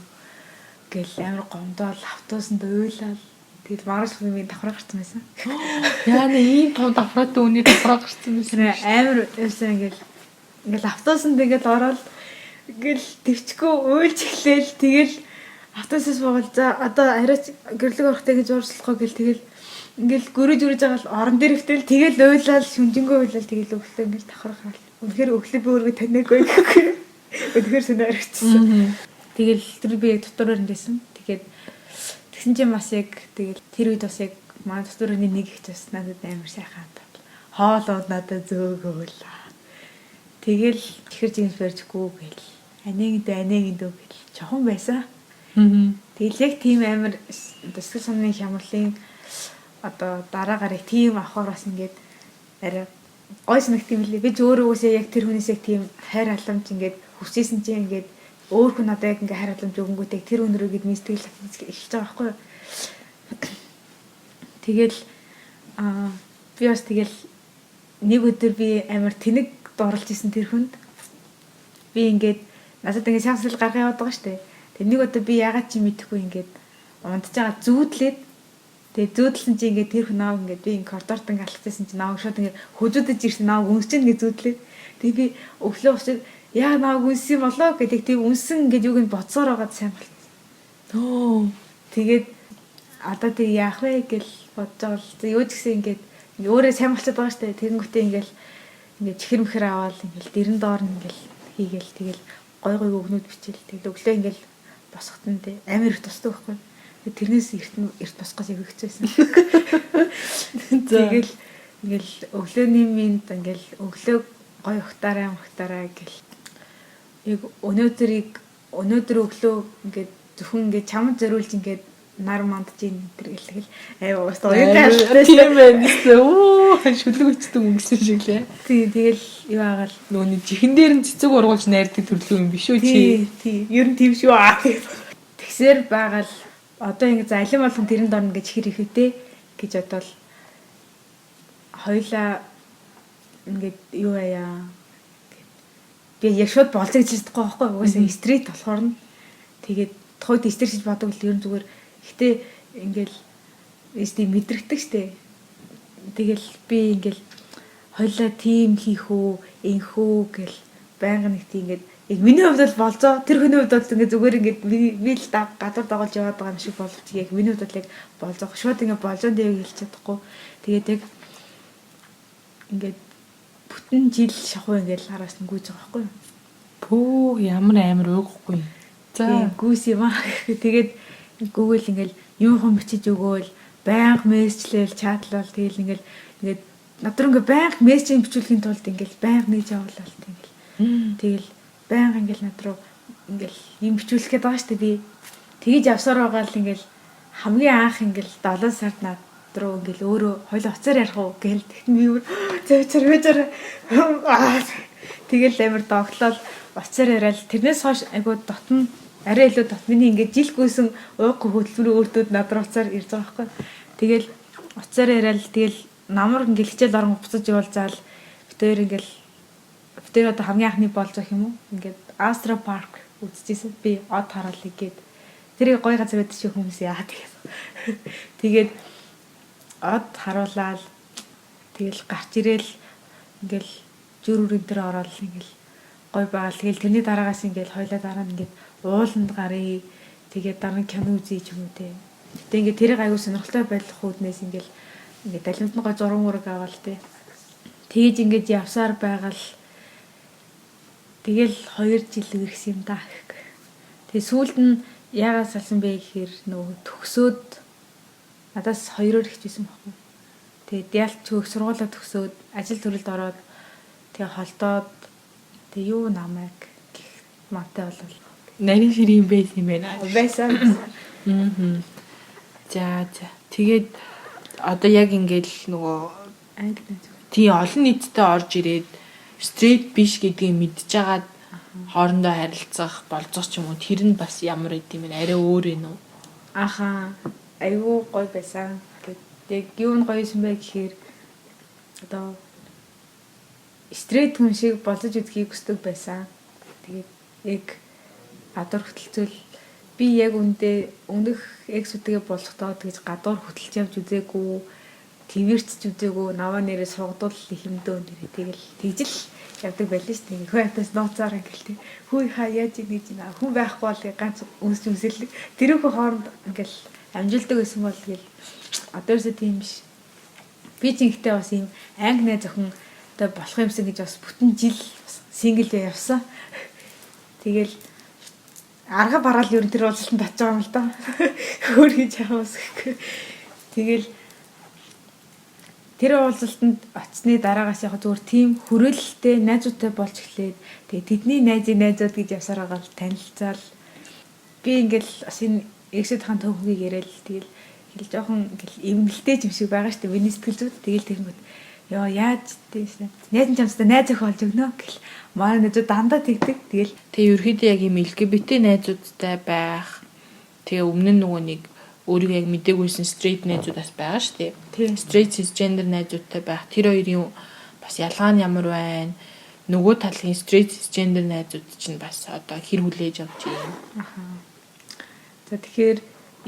Speaker 1: гэл амар гомдоол автобусанд уйлал. Тэгэл маргааш миний давхраа гарсан байсан.
Speaker 3: Яа нэ ийм том давхраатай үний давхраа гарсан байсан.
Speaker 1: Амар байсан ингээл ингээл автобусанд ингээл ороод ингээл төвчгөө уйлж эхлээл тэгэл автобусаас буугаад за одоо арайч гэрлэг орохтой гэж уурслахгүй гэл тэгэл ингээл гөрөж өрөж байгаа л орон дээр өвтөл тэгэл уйлал шүнжэнгөө уйлал тэгэл өглөө ингээл давхраа гарал. Үнэхээр өглөө би өөрийгөө таниагүй гэхгүй. Үнэхээр сонио харагдчихсан. Тэгэл тэр би яг дотор өрөнд байсан. Тэгээд тэгсэн чинь бас яг тэгэл тэр үед бас яг манай дотор өрөөний нэг их бас надад амар сайхан хандаад. Хоол ууд надад зөөгөөл. Тэгэл чихэр жинс барьжгүй гэл. Анийн дөө гэл чохон байсан. Тэгэл яг тийм амар сэтгэл санааны хямралын одоо дараагаар яг тийм авахар бас ингээд арай гой санагт юм лээ. Би ч өөрөө үсээ яг тэр хүнээс яг тийм хайр халамж ингээд хүсээсэн чинь ингээд өөр хүн одоо яг ингээд хайр халамж өгөнгүүт яг тэр хүн рүү гээд миний сэтгэл эхэлж байгаа байхгүй юу. Тэгэл би бас тэгэл нэг өдөр би амар тэнэг дурлж исэн тэр хүнд. Би ингээд надад ингээд шансл гаргаа яваад байгаа штэ. Тэг нэг өдөр би яагаад чи мэдэхгүй ингээд унтж байгаа зүүдлээд тэгээ зүүдлсэн чи ингээд тэр хүн наав ингээд би ингээд коридорт ингээд алхажсэн чи наав шууд ингээд хөжөөдөж ирсэн наав үнсчин ингээд зүүдлээд тэгээ би өглөө босоод яа наав үнсэн болоо гэдэг тийм үнсэн ингээд юуг нь бодсоор байгаад сайн болчихсон. Тэгээд одоо тэг яах вэ гэл бодож байгаа л юу ч гэсэн ингээд өөрөө сайн болчиход байгаа штэ. Тэгэнгүүтээ ингээд ингээд чихэр мэхэр аваад ингээд дэрэн доор нь ингээд хийгээл тэгэл гой гой өгнүүд бичээл тэгэл өглөө ингээд босоход нь тэ амар их тусдаг байхгүй. Тэрнээс эрт босгоос яг хэцүү байсан. Тэгэл ингээл өглөөний минь ингээл өглөө гой ухтаараа гэл. Яг өнөөдөр өглөө ингээд зөвхөн ингээд чамд зориулж ингээд нар мандж ийн тэр гэлэл аюу бас уянтай
Speaker 3: тийм байна гэсэн. Оо шүлэг өчтөн өнгөрсөн шиг лээ.
Speaker 1: Тий, тэгэл юу агаал
Speaker 3: нөгөөний чихэн дээр нь цэцэг ургуулж найрдаг төрлөө юм биш үү чи?
Speaker 1: Тий, ер нь тийм шүү аа. Тэгсээр байгаал одоо ингэ за алин болгон тэрэн дорно гэж хэр их үтэй гэж бодвол хоёлаа ингээд юу яа би яг шууд болцоо гэж хэлдэг байхгүй угаасаа стрит болохоор нь тэгээд тухайд стрит гэж бодог л ер нь зүгээр. Гэтэ ингээл эсти мэдрэгдэг штэ. Тэгэл би ингээл хоёлаа тим хийх үү, инх үү гэл байнга нэг тийм ингээд яг миний хувьд бол болцоо, тэр хүний хувьд бол ингээд зүгээр ингээд би л гадуур дагуулж яваад байгаа юм шиг боловч яг миний хувьд бол яг болцоо. Шууд ингээд болзоон дээр хэлж чадахгүй. Тэгээд яг ингээд бүтэн жил шахуу ингээд араас нь гүйж байгаа байхгүй юу?
Speaker 3: Пүү ямар амар уугахгүй.
Speaker 1: За гүйс юм аа. Тэгээд Google ингээл юм хом бичиж өгөөл байнга мессежлээл чатлал тэгэл ингээл ингээд над руу ингээ байнга мессеж бичүүлэхийн тулд ингээл байнга нээж явуулал ингээл тэгэл байнга ингээл над руу ингээл юм бичүүлэх гээд байгаа шүү дээ би тэгэж явсаар байгаа л ингээл хамгийн анх ингээл 7 сард над руу ингээл өөрөө хойлоо уцаар ярих уу гэл тэгтэн би бүр завчаар тэгэл амар догтлол уцаар яриад тэрнээс хойш айгуу дотн арай илүү дот миний ингээд жил гүйсэн уухгүй хөдөлмөрийн үр дүнд над руу уцаар ирж байгаа байхгүй. Тэгэл уцаар яриад тэгэл намар ингээд хичээл орон буцаж явуул заал битээр ингээд битээр одоо хамгийн анхны болзох юм уу? Ингээд Астро парк үзчихсэн. Би од хараалыг гээд тэр гоё газар байдаг чи хүмүүс яа тэгээд. Тэгээд од харуулаад тэгэл гарч ирээл ингээл зүр үрэн дээр ороод ингээл гоё байгаа. Тэгэл тэрний дараагаас ингээл хоёлаа дараа нь ингээд ууланд гарыг тэгээд дараа нь кино үзье ч юм уу те. Гэтэ ингээд тэрийг аягүй сонирхолтой байх үүднээс ингээл ингээд далимт нь гой зураг мураг аваал те. Тэгэж ингээд явсаар байгаал Тэгэл 2 жил үерхсэн юм да гэхгүй. Тэгээ сүүлд нь яагаад салсан бэ гэхээр нөгөө төгсөөд надаас 2-оор ихжсэн байхгүй. Тэгээд ялч их сургуулаа төгсөөд ажил төрөлд ороод тэгээ холдоод тэгээ юу намайг гэх мантай болов.
Speaker 3: Нарийн ширийн байсан юм байна.
Speaker 1: Байсан.
Speaker 3: Аа. За за. Тэгээд одоо яг ингээл нөгөө
Speaker 1: анги найз.
Speaker 3: Тий, олон нийтдээ орж ирээд straight биш гэдгийг мэдж байгаад хоорондоо харилцах, болзох ч юм уу, тэр нь бас ямар байд юм бэ? Арай өөр юм уу?
Speaker 1: Аха. Айгүй гоё байсан. Тэгээд яг юу нь гоё юм бэ гэхээр одоо straight хүн шиг болзож үзхийг хүсдэг байсан. Тэгээд яг гадуур хөтөлцөл би яг үндэ өмнөх ex үтэйгээ болохдоо тэгж гадуур хөтөлж явж үзээгүй, твэрч үзээгүй, наваа нэрээ сугдуул их юмдөө нэрээ тэгэл тэгжил явдаг байлаа шүү дээ. Хөө хатаас нууцаар ингээл тэг. Хүү хаа яаж ингэж байна. Хүн байхгүй бол ганц үнс үнсэл тэрүүхэн хооронд ингээл амжилтдаг байсан бол тэгэл одоо ерөөсөө тийм биш. Би ч ингэхдээ бас ийм анги найз охин одоо болох юмсан гэж бас бүтэн жил бас single явсан. Тэгэл арга бараал ер нь тэр уулзалтанд очиж байгаа юм л да. Өөр гэж яваас гэхгүй. Тэгэл тэр уулзалтанд очсны дараагаас яг зүгээр тийм хүрээлэлтэй найзуудтай болж эхлээд тэгээ тэдний найзын найзууд гэж явсаар байгаа л танилцаал би ингээл бас энэ ex үүдийн төвхгийг яриад тэгэл хэл жоохон ингээл эвнэлтэй юм шиг байгаа шүү дээ миний сэтгэл зүйд. Тэгэл тэгэнгүүт ёо яаж тийш найз нь чамстай найз охин болж өгнө гэл манай найзууд дандаа тэгдэг. Тэгэл
Speaker 3: тэгээ ерөөхдөө яг юм LGBT найзуудтай байх. Тэгээ өмнө нь нөгөө нэг өөрийгөө яг мдэггүйсэн straight найзууд бас байгаа шүү дээ.
Speaker 1: Тийм.
Speaker 3: Straight cisgender найзуудтай байх. Тэр хоёрын бас ялгаа нь ямар байна? Нөгөө талын straight cisgender найзууд чинь бас одоо хэр хүлээж авч юм?
Speaker 1: Аха. За, тэгэхээр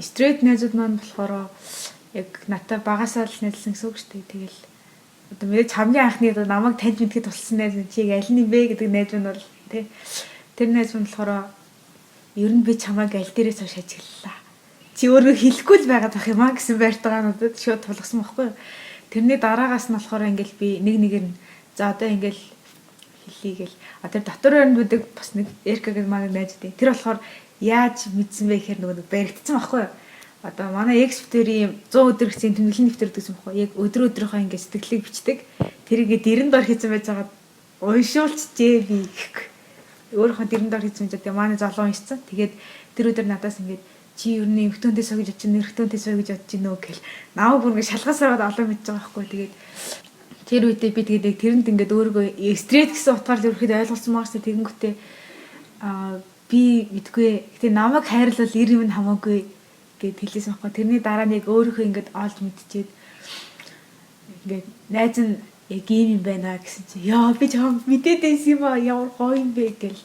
Speaker 1: straight найзууд маань болохоор яг надтай багасаа л найзлсан гэсэн үг шүү дээ. Тэгэл одоо мэдээж хамгийн анхны одоо намайг таньж мэдхэд тусалсан найз нь чиг аль нь бэ гэдэг найз нь бол тий. Тэр найз нь болохоор ер нь би чамайг аль дээрээс хойш ажиглалаа. Чи өөрөө хэлэхгүй л байгаад байх юм а гэсэн байртайгаа надад шууд тулгасан байхгүй юу. Тэрний дараагаас нь болохоор ингээл би нэг нэгээр нь за одоо ингээл хэлье гэл. А тэр дотор байранд байдаг бас нэг Эрка гэдэг манай найз дээ. Тэр болохоор яаж мэдсэн бэ гэхээр нөгөө нэг баригдсан байхгүй юу. Одоо манай ex битэрийн 100 өдөр гэсэн тэмдэглэлийн дэвтэр гэсэн байхгүй юу. Яг өдөр өдрийнхөө ингээд сэтгэлийг бичдэг. Тэр ингээд дэрэн дор хийсэн байж байгаа уншуулчихжээ би гэхгүй. Өөрийнхөө дэрэн дор хийсэн байж байгаа манай залуу уншсан. Тэгээд тэр өдөр надаас ингээд чи ер нь эмхтөнтэй сууя гэж бодож байна, эрэгтэйнтэй сууя гэж бодож байна уу гэл. Намайг бүр ингээд шалгасараад олон мэдж байгаа байхгүй. Тэгээд тэр үедээ би тэгээд яг тэрэнд ингээд өөрийгөө straight гэсэн утгаар л ерөөхдөө ойлгуулсан байгаа шүү дээ. Тэгэнгүүтээ би мэдгүй. Гэтэ намайг хайрлал эр юм хамаагүй гэд хэлсэн байхгүй. Тэрний дараа нэг өөрийнхөө ингээд олж мэдчихэд ингээд найз нь яг ийм юм байна гэсэн чи яа би чам мэдээд байсан юм аа, ямар гоё юм бэ гэл.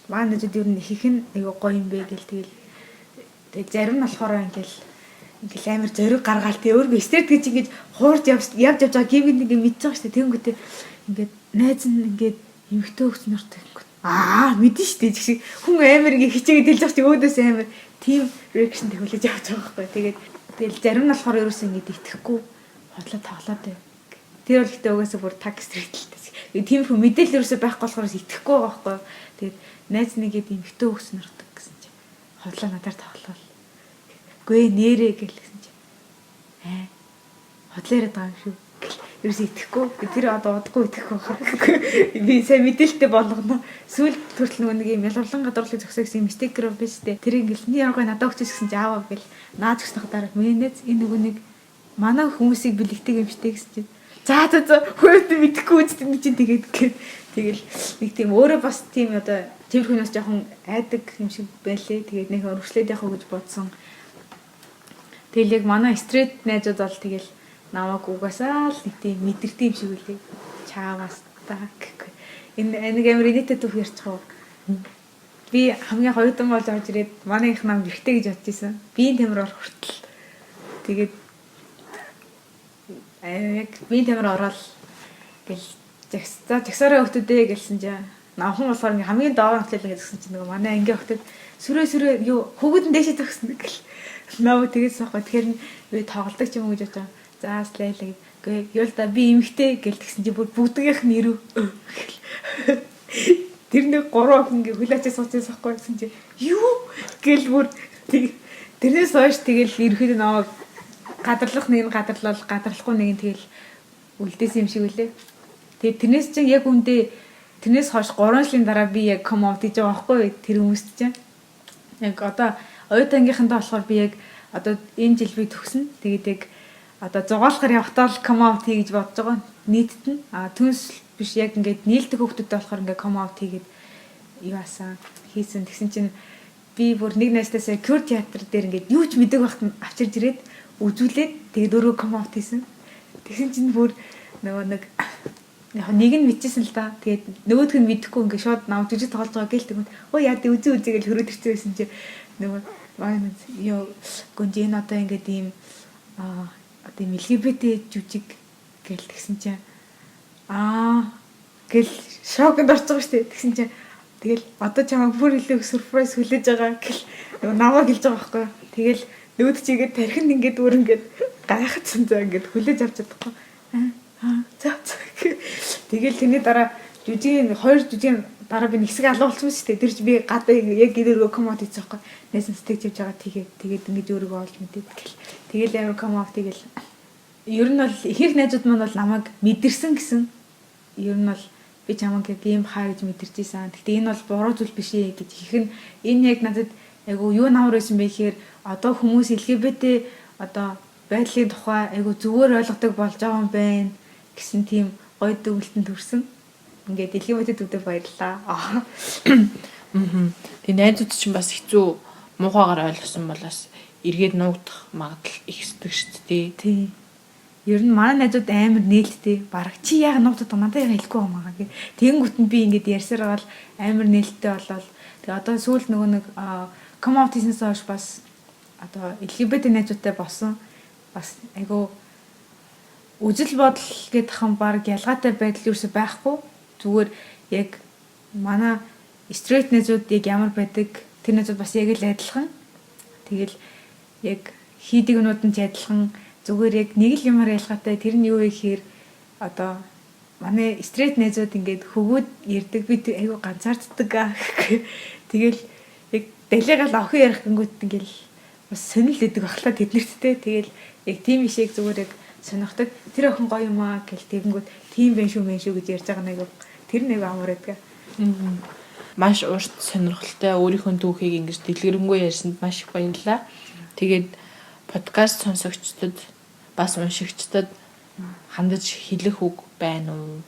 Speaker 1: Манай найзууд ер нь их нь айгу гоё юм бэ гэл. Тэгэл тэгээ зарим нь болохоор ингээл амар зориг гаргаал тэгээ өөргөө straight гэж ингэж хуурж явж явж явж байгаа гівгэнд ингээ мэдж байгаа шүү дээ. Тэнгүүтээ ингээд найз нь ингээд эмхтэн хөгц нартай ингэнгүүт аа мэдэн шүү дээ гэх шиг хүн амар ингээ хичээгээд хэлж байгаа чи өөдөөс амар тийм reaction төхүүлж явж байгаа байхгүй. Тэгээд тэгэл зарим нь болохоор ерөөсөө ингээд итгэхгүй хотлоо тоглоод байв. Тэр бол ихтэй угаасаа бүр таг straight лтэй. Тийм хүн мэдээлэл ерөөсөө байхгүй болохоор итгэхгүй байгаа байхгүй. Тэгээд найз нэгээд эмхтэн хөгц нартай гэсэн чи хотлоо надаар тоглоол. Гүй нэрээ гэл гэсэн чи аа хотлоо яриад байгаа юм шүү гэл ерөөсөө итгэхгүй. Тэр одоо удахгүй итгэхгүй байна. Би сайн мэдээлэлтэй болгоно. Сүүлд төрөл нөгөө нэг юм ялгарлан гадуурлыг зөксөө гэсэн юм стикер биш үү. Тэр ингээл ни яргай надад өгч гэсэн чи ааваа гэл наад өгснөх дараа миний найз энэ нөгөө нэг манай хүмүүсийг бэлэгтэй юм штэ гэсэн чи за за за хөөд мэдэхгүй үстэн чинь тэгээд тэгэл нэг тийм өөрөө бас тийм одоо тиймэрхүүнээс жоохон айдаг юм шиг байлээ. Тэгээд нэг өргөжлөөд явах уу гэж бодсон. Тэгэл яг манай straight найзууд бол тэгэл намайг угаасаа л нэг тийм мэдэрдэг юм шиг үлээ. Чаавас та гэхгүй. Энэ нэг амар инээтэй түүх ярьчих уу. Би хамгийн хоёрдан болж орж ирээд манай их нам гэрхтэй гэж бодож исэн. Биеийн тамир орох хүртэл. Тэгээд яг биеийн тамир ороод гэл жагс за жагсаараа өгтөдөө гэлсэн чинь намхан болохоор ингээ хамгийн доор хөтлөл гэсэн чинь нөгөө манай ангийн өгтөд сүрээ сүрээ юу хүүгүүд нь дээшээ зогсно гэл нөө тэгээс сахгүй. Тэгэхээр би тоглодог ч юм уу гэж бодож байгаа. За слайлаа гэ. Юу л да би эмхтэй гэл тэгсэн чинь бүр бүгдгийнх нь ирв. Тэр нэг гурван охин ингээ хүлээчээ сууж байсан байхгүй гэсэн чи юу гэл бүр тэрнээс хойш тэгэл ерөөхдөө намайг гадарлах нэг нь гадарлал, гадарлахгүй нэг нь тэгэл үлдээсэн юм шиг үлээ. Тэгээд тэрнээс чинь яг үндэ тэрнээс хойш 3 жилийн дараа би яг come out хийж байгаа байхгүй тэр хүмүүст чинь. Яг одоо оюутангийнхандаа болохоор би яг одоо энэ жил би төгснө. Тэгээд яг одоо зугаалахаар явахдаа л come out хий гэж бодож байгаа нийтэд нь. А түүнс биш, яг ингээд нийлдэг хүмүүстэй болохоор ингээд come out хийгээд юу асан хийсэн. Тэгсэн чинь би бүр нэг найзтайсаа queer театр дээр ингээд юу ч мэдэг байхад нь авчирж ирээд үзүүлээд, тэгээд өөрөө come out хийсэн. Тэгсэн чинь бүр нөгөө нэг яг нэг нь мэдчихсэн л да. Тэгээд нөгөөх нь мэдэхгүй ингээд шууд нам жижиг тоглож байгаа гэл тэгвэл өө яа дэ үзээ үзээ гэж хөрөөд ирсэн байсан чи нөгөө маань ёо гүнж энэ одоо ингээд ийм одоо ийм LGBT жүжиг гэл тэгсэн чинь аа гэл шоконд орж байгаа шүү дээ. Тэгсэн чинь тэгэл одоо чамайг бүр илүү их surprise хүлээж байгаа гэл нөгөө намайг хэлж байгаа байхгүй юу. Тэгэл нөгөөд чигээд тархинд ингээд өөр ингээд гайхацсан, заа ингээд хүлээж авч чадахгүй. Аа, за за. Тэгэл тэрний дараа жүжигийн хоёр жүжигийн дараа би нэг хэсэг алга болсон шүү дээ. Тэр чи би гадаа яг гэрээрөө come out хийсэн байхгүй. Найсан сэтгэж явж байгаа тэгээд тэгээд ингэж өөрийгөө олж мэдээд гэл. Тэгэл амар come out тэгэл ер нь бол ихэнх найзууд маань бол намайг мэдэрсэн гэсэн. Ер нь бол би чамайг яг ийм хаа гэж мэдэрч ийсэн. Гэхдээ энэ бол буруу зүйл биш ээ гэж их нь энэ яг надад айгу юу намар байсан бэ гэхээр одоо хүмүүс LGBT одоо байдлын тухай айгу зүгээр ойлгодог болж байгаа юм байна гэсэн тийм гоё дүгнэлтэнд хүрсэн. Ингээд LGBT төвдөө баярлалаа.
Speaker 3: Аа. Тэгээ найзууд чинь бас хэцүү, муухайгаар ойлгосон бол бас эргээд нуугдах магадлал ихсдэг шүү дээ.
Speaker 1: Тий. Ер нь манай найзууд амар нээлттэй. Бараг чи яг нуугдаад байгаа, надад яг хэлэхгүй юм аа гэх. Тэгэнгүүт нь би ингээд ярьсаар байгаа л амар нээлттэй болоод тэгээ одоо сүүл нөгөө нэг come out хийснээс хойш бас одоо LGBT найзуудтай болсон. Бас айгу үзэл бодол гэдэг хан баг ялгаатай байдал юусе байхгүй. Зүгээр яг манай straight найзууд яг ямар байдаг, тэр найзууд бас яг л адилхан. Тэгэл яг хийдэг юмнууд нь ч адилхан. Зүгээр яг нэг л юмар ялгаатай. Тэр нь юу вэ гэхээр одоо манай straight найзууд ингээд хөгөөд ярьдаг, би айгу ганцаарддаг аа. Тэгэл яг далигаал охин ярих гингүүт ингээл бас сонирл өгдөг баглаа тэднэрт те. Тэгэл яг тийм ишээг зүгээр яг сонирхдаг. Тэр охин гоё юм аа гэл тэгэнгүүт тийм байх шүү мэн шүү гэж ярьж байгаа нэг тэр нэг амар байдаг.
Speaker 3: Маш урт, сонирхолтой өөрийнхөө түүхийг ингэж дэлгэрэнгүй ярьсанд маш их баярлалаа. Тэгээд подкаст сонсогчдод, бас уншигчдад хандаж хэлэх үг байна уу?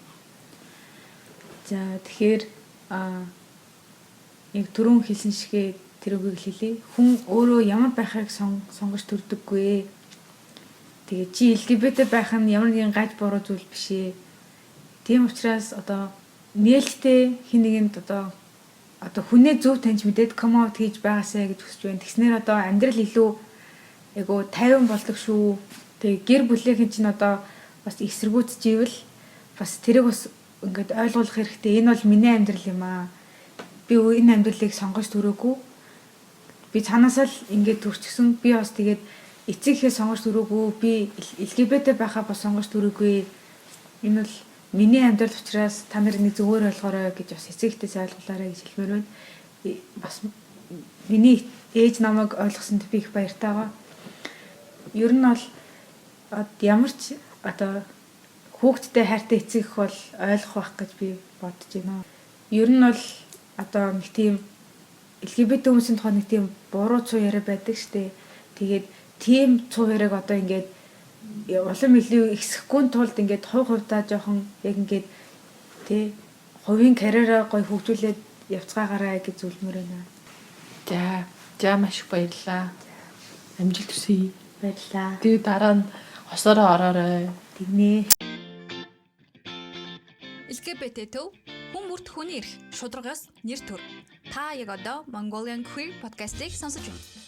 Speaker 1: За, тэгэхээр яг түрүүн хэлсэн шигээ тэр үгийг хэлье. Хүн өөрөө ямар байхыг сонгож төрдөггүй. Тэгээ чи LGBT байх нь ямар нэгэн гаж буруу зүйл биш ээ. Тийм учраас одоо нээлттэй хин нэгэнд одоо хүнээ зөв таньж мэдээд come out хийж байгаасай гэж хүсэж байна. Тэгснээр одоо амьдрал илүү айгу тайван болдог шүү. Тэгээ гэр бүлийнхэн чинь одоо бас эсэргүүцэж ивэл бас тэрийг бас ингээд ойлгуулах хэрэгтэй. Энэ бол миний амьдрал юм аа. Би энэ амьдралыг сонгож төрөөгүй. Би цаанаасаа л ингээд төрчихсөн. Би бас тэгээд эцэг эхээ сонгож төрөөгүй. Би LGBT байхаа бас сонгож төрөөгүй. Энэ бол миний амьдрал учраас та нар нэг зөвөр ойлгоорой гэж бас эцэг эхтээс ойлгуулаарай гэж хэлмээр байна. Бас миний ээж намайг ойлгосонд би их баяртай байгаа. Ер нь бол ямар ч одоо хүүхэдтэй хайртай эцэг их бол ойлгох байх гэж би бодож байна. Ер нь бол одоо нэг тийм LGBT хүмүүсийн тухай нэг тийм буруу цуу яриа байдаг штэ. Тэгээд тийм цуу яриаг одоо ингээд улам илүү ихсэхгүй тулд ингээд хувь хувьдаа жоохон яг ингээд тий хувийн карьераа гоё хөгжүүлээд явцгаагаарай гэж зөвлөмөр байна.
Speaker 3: За, за, маш их баярлалаа. Амжилт хүсье.
Speaker 1: Баярлалаа.
Speaker 3: Тэгээ дараа нь хосоороо ороорой.
Speaker 1: Тэгнэ.
Speaker 2: LGBT төв хүн бүрт хүний эрх, шударга ёс, нэр төр. Та яг одоо Mongolian Queer podcast-ыг сонсож байна.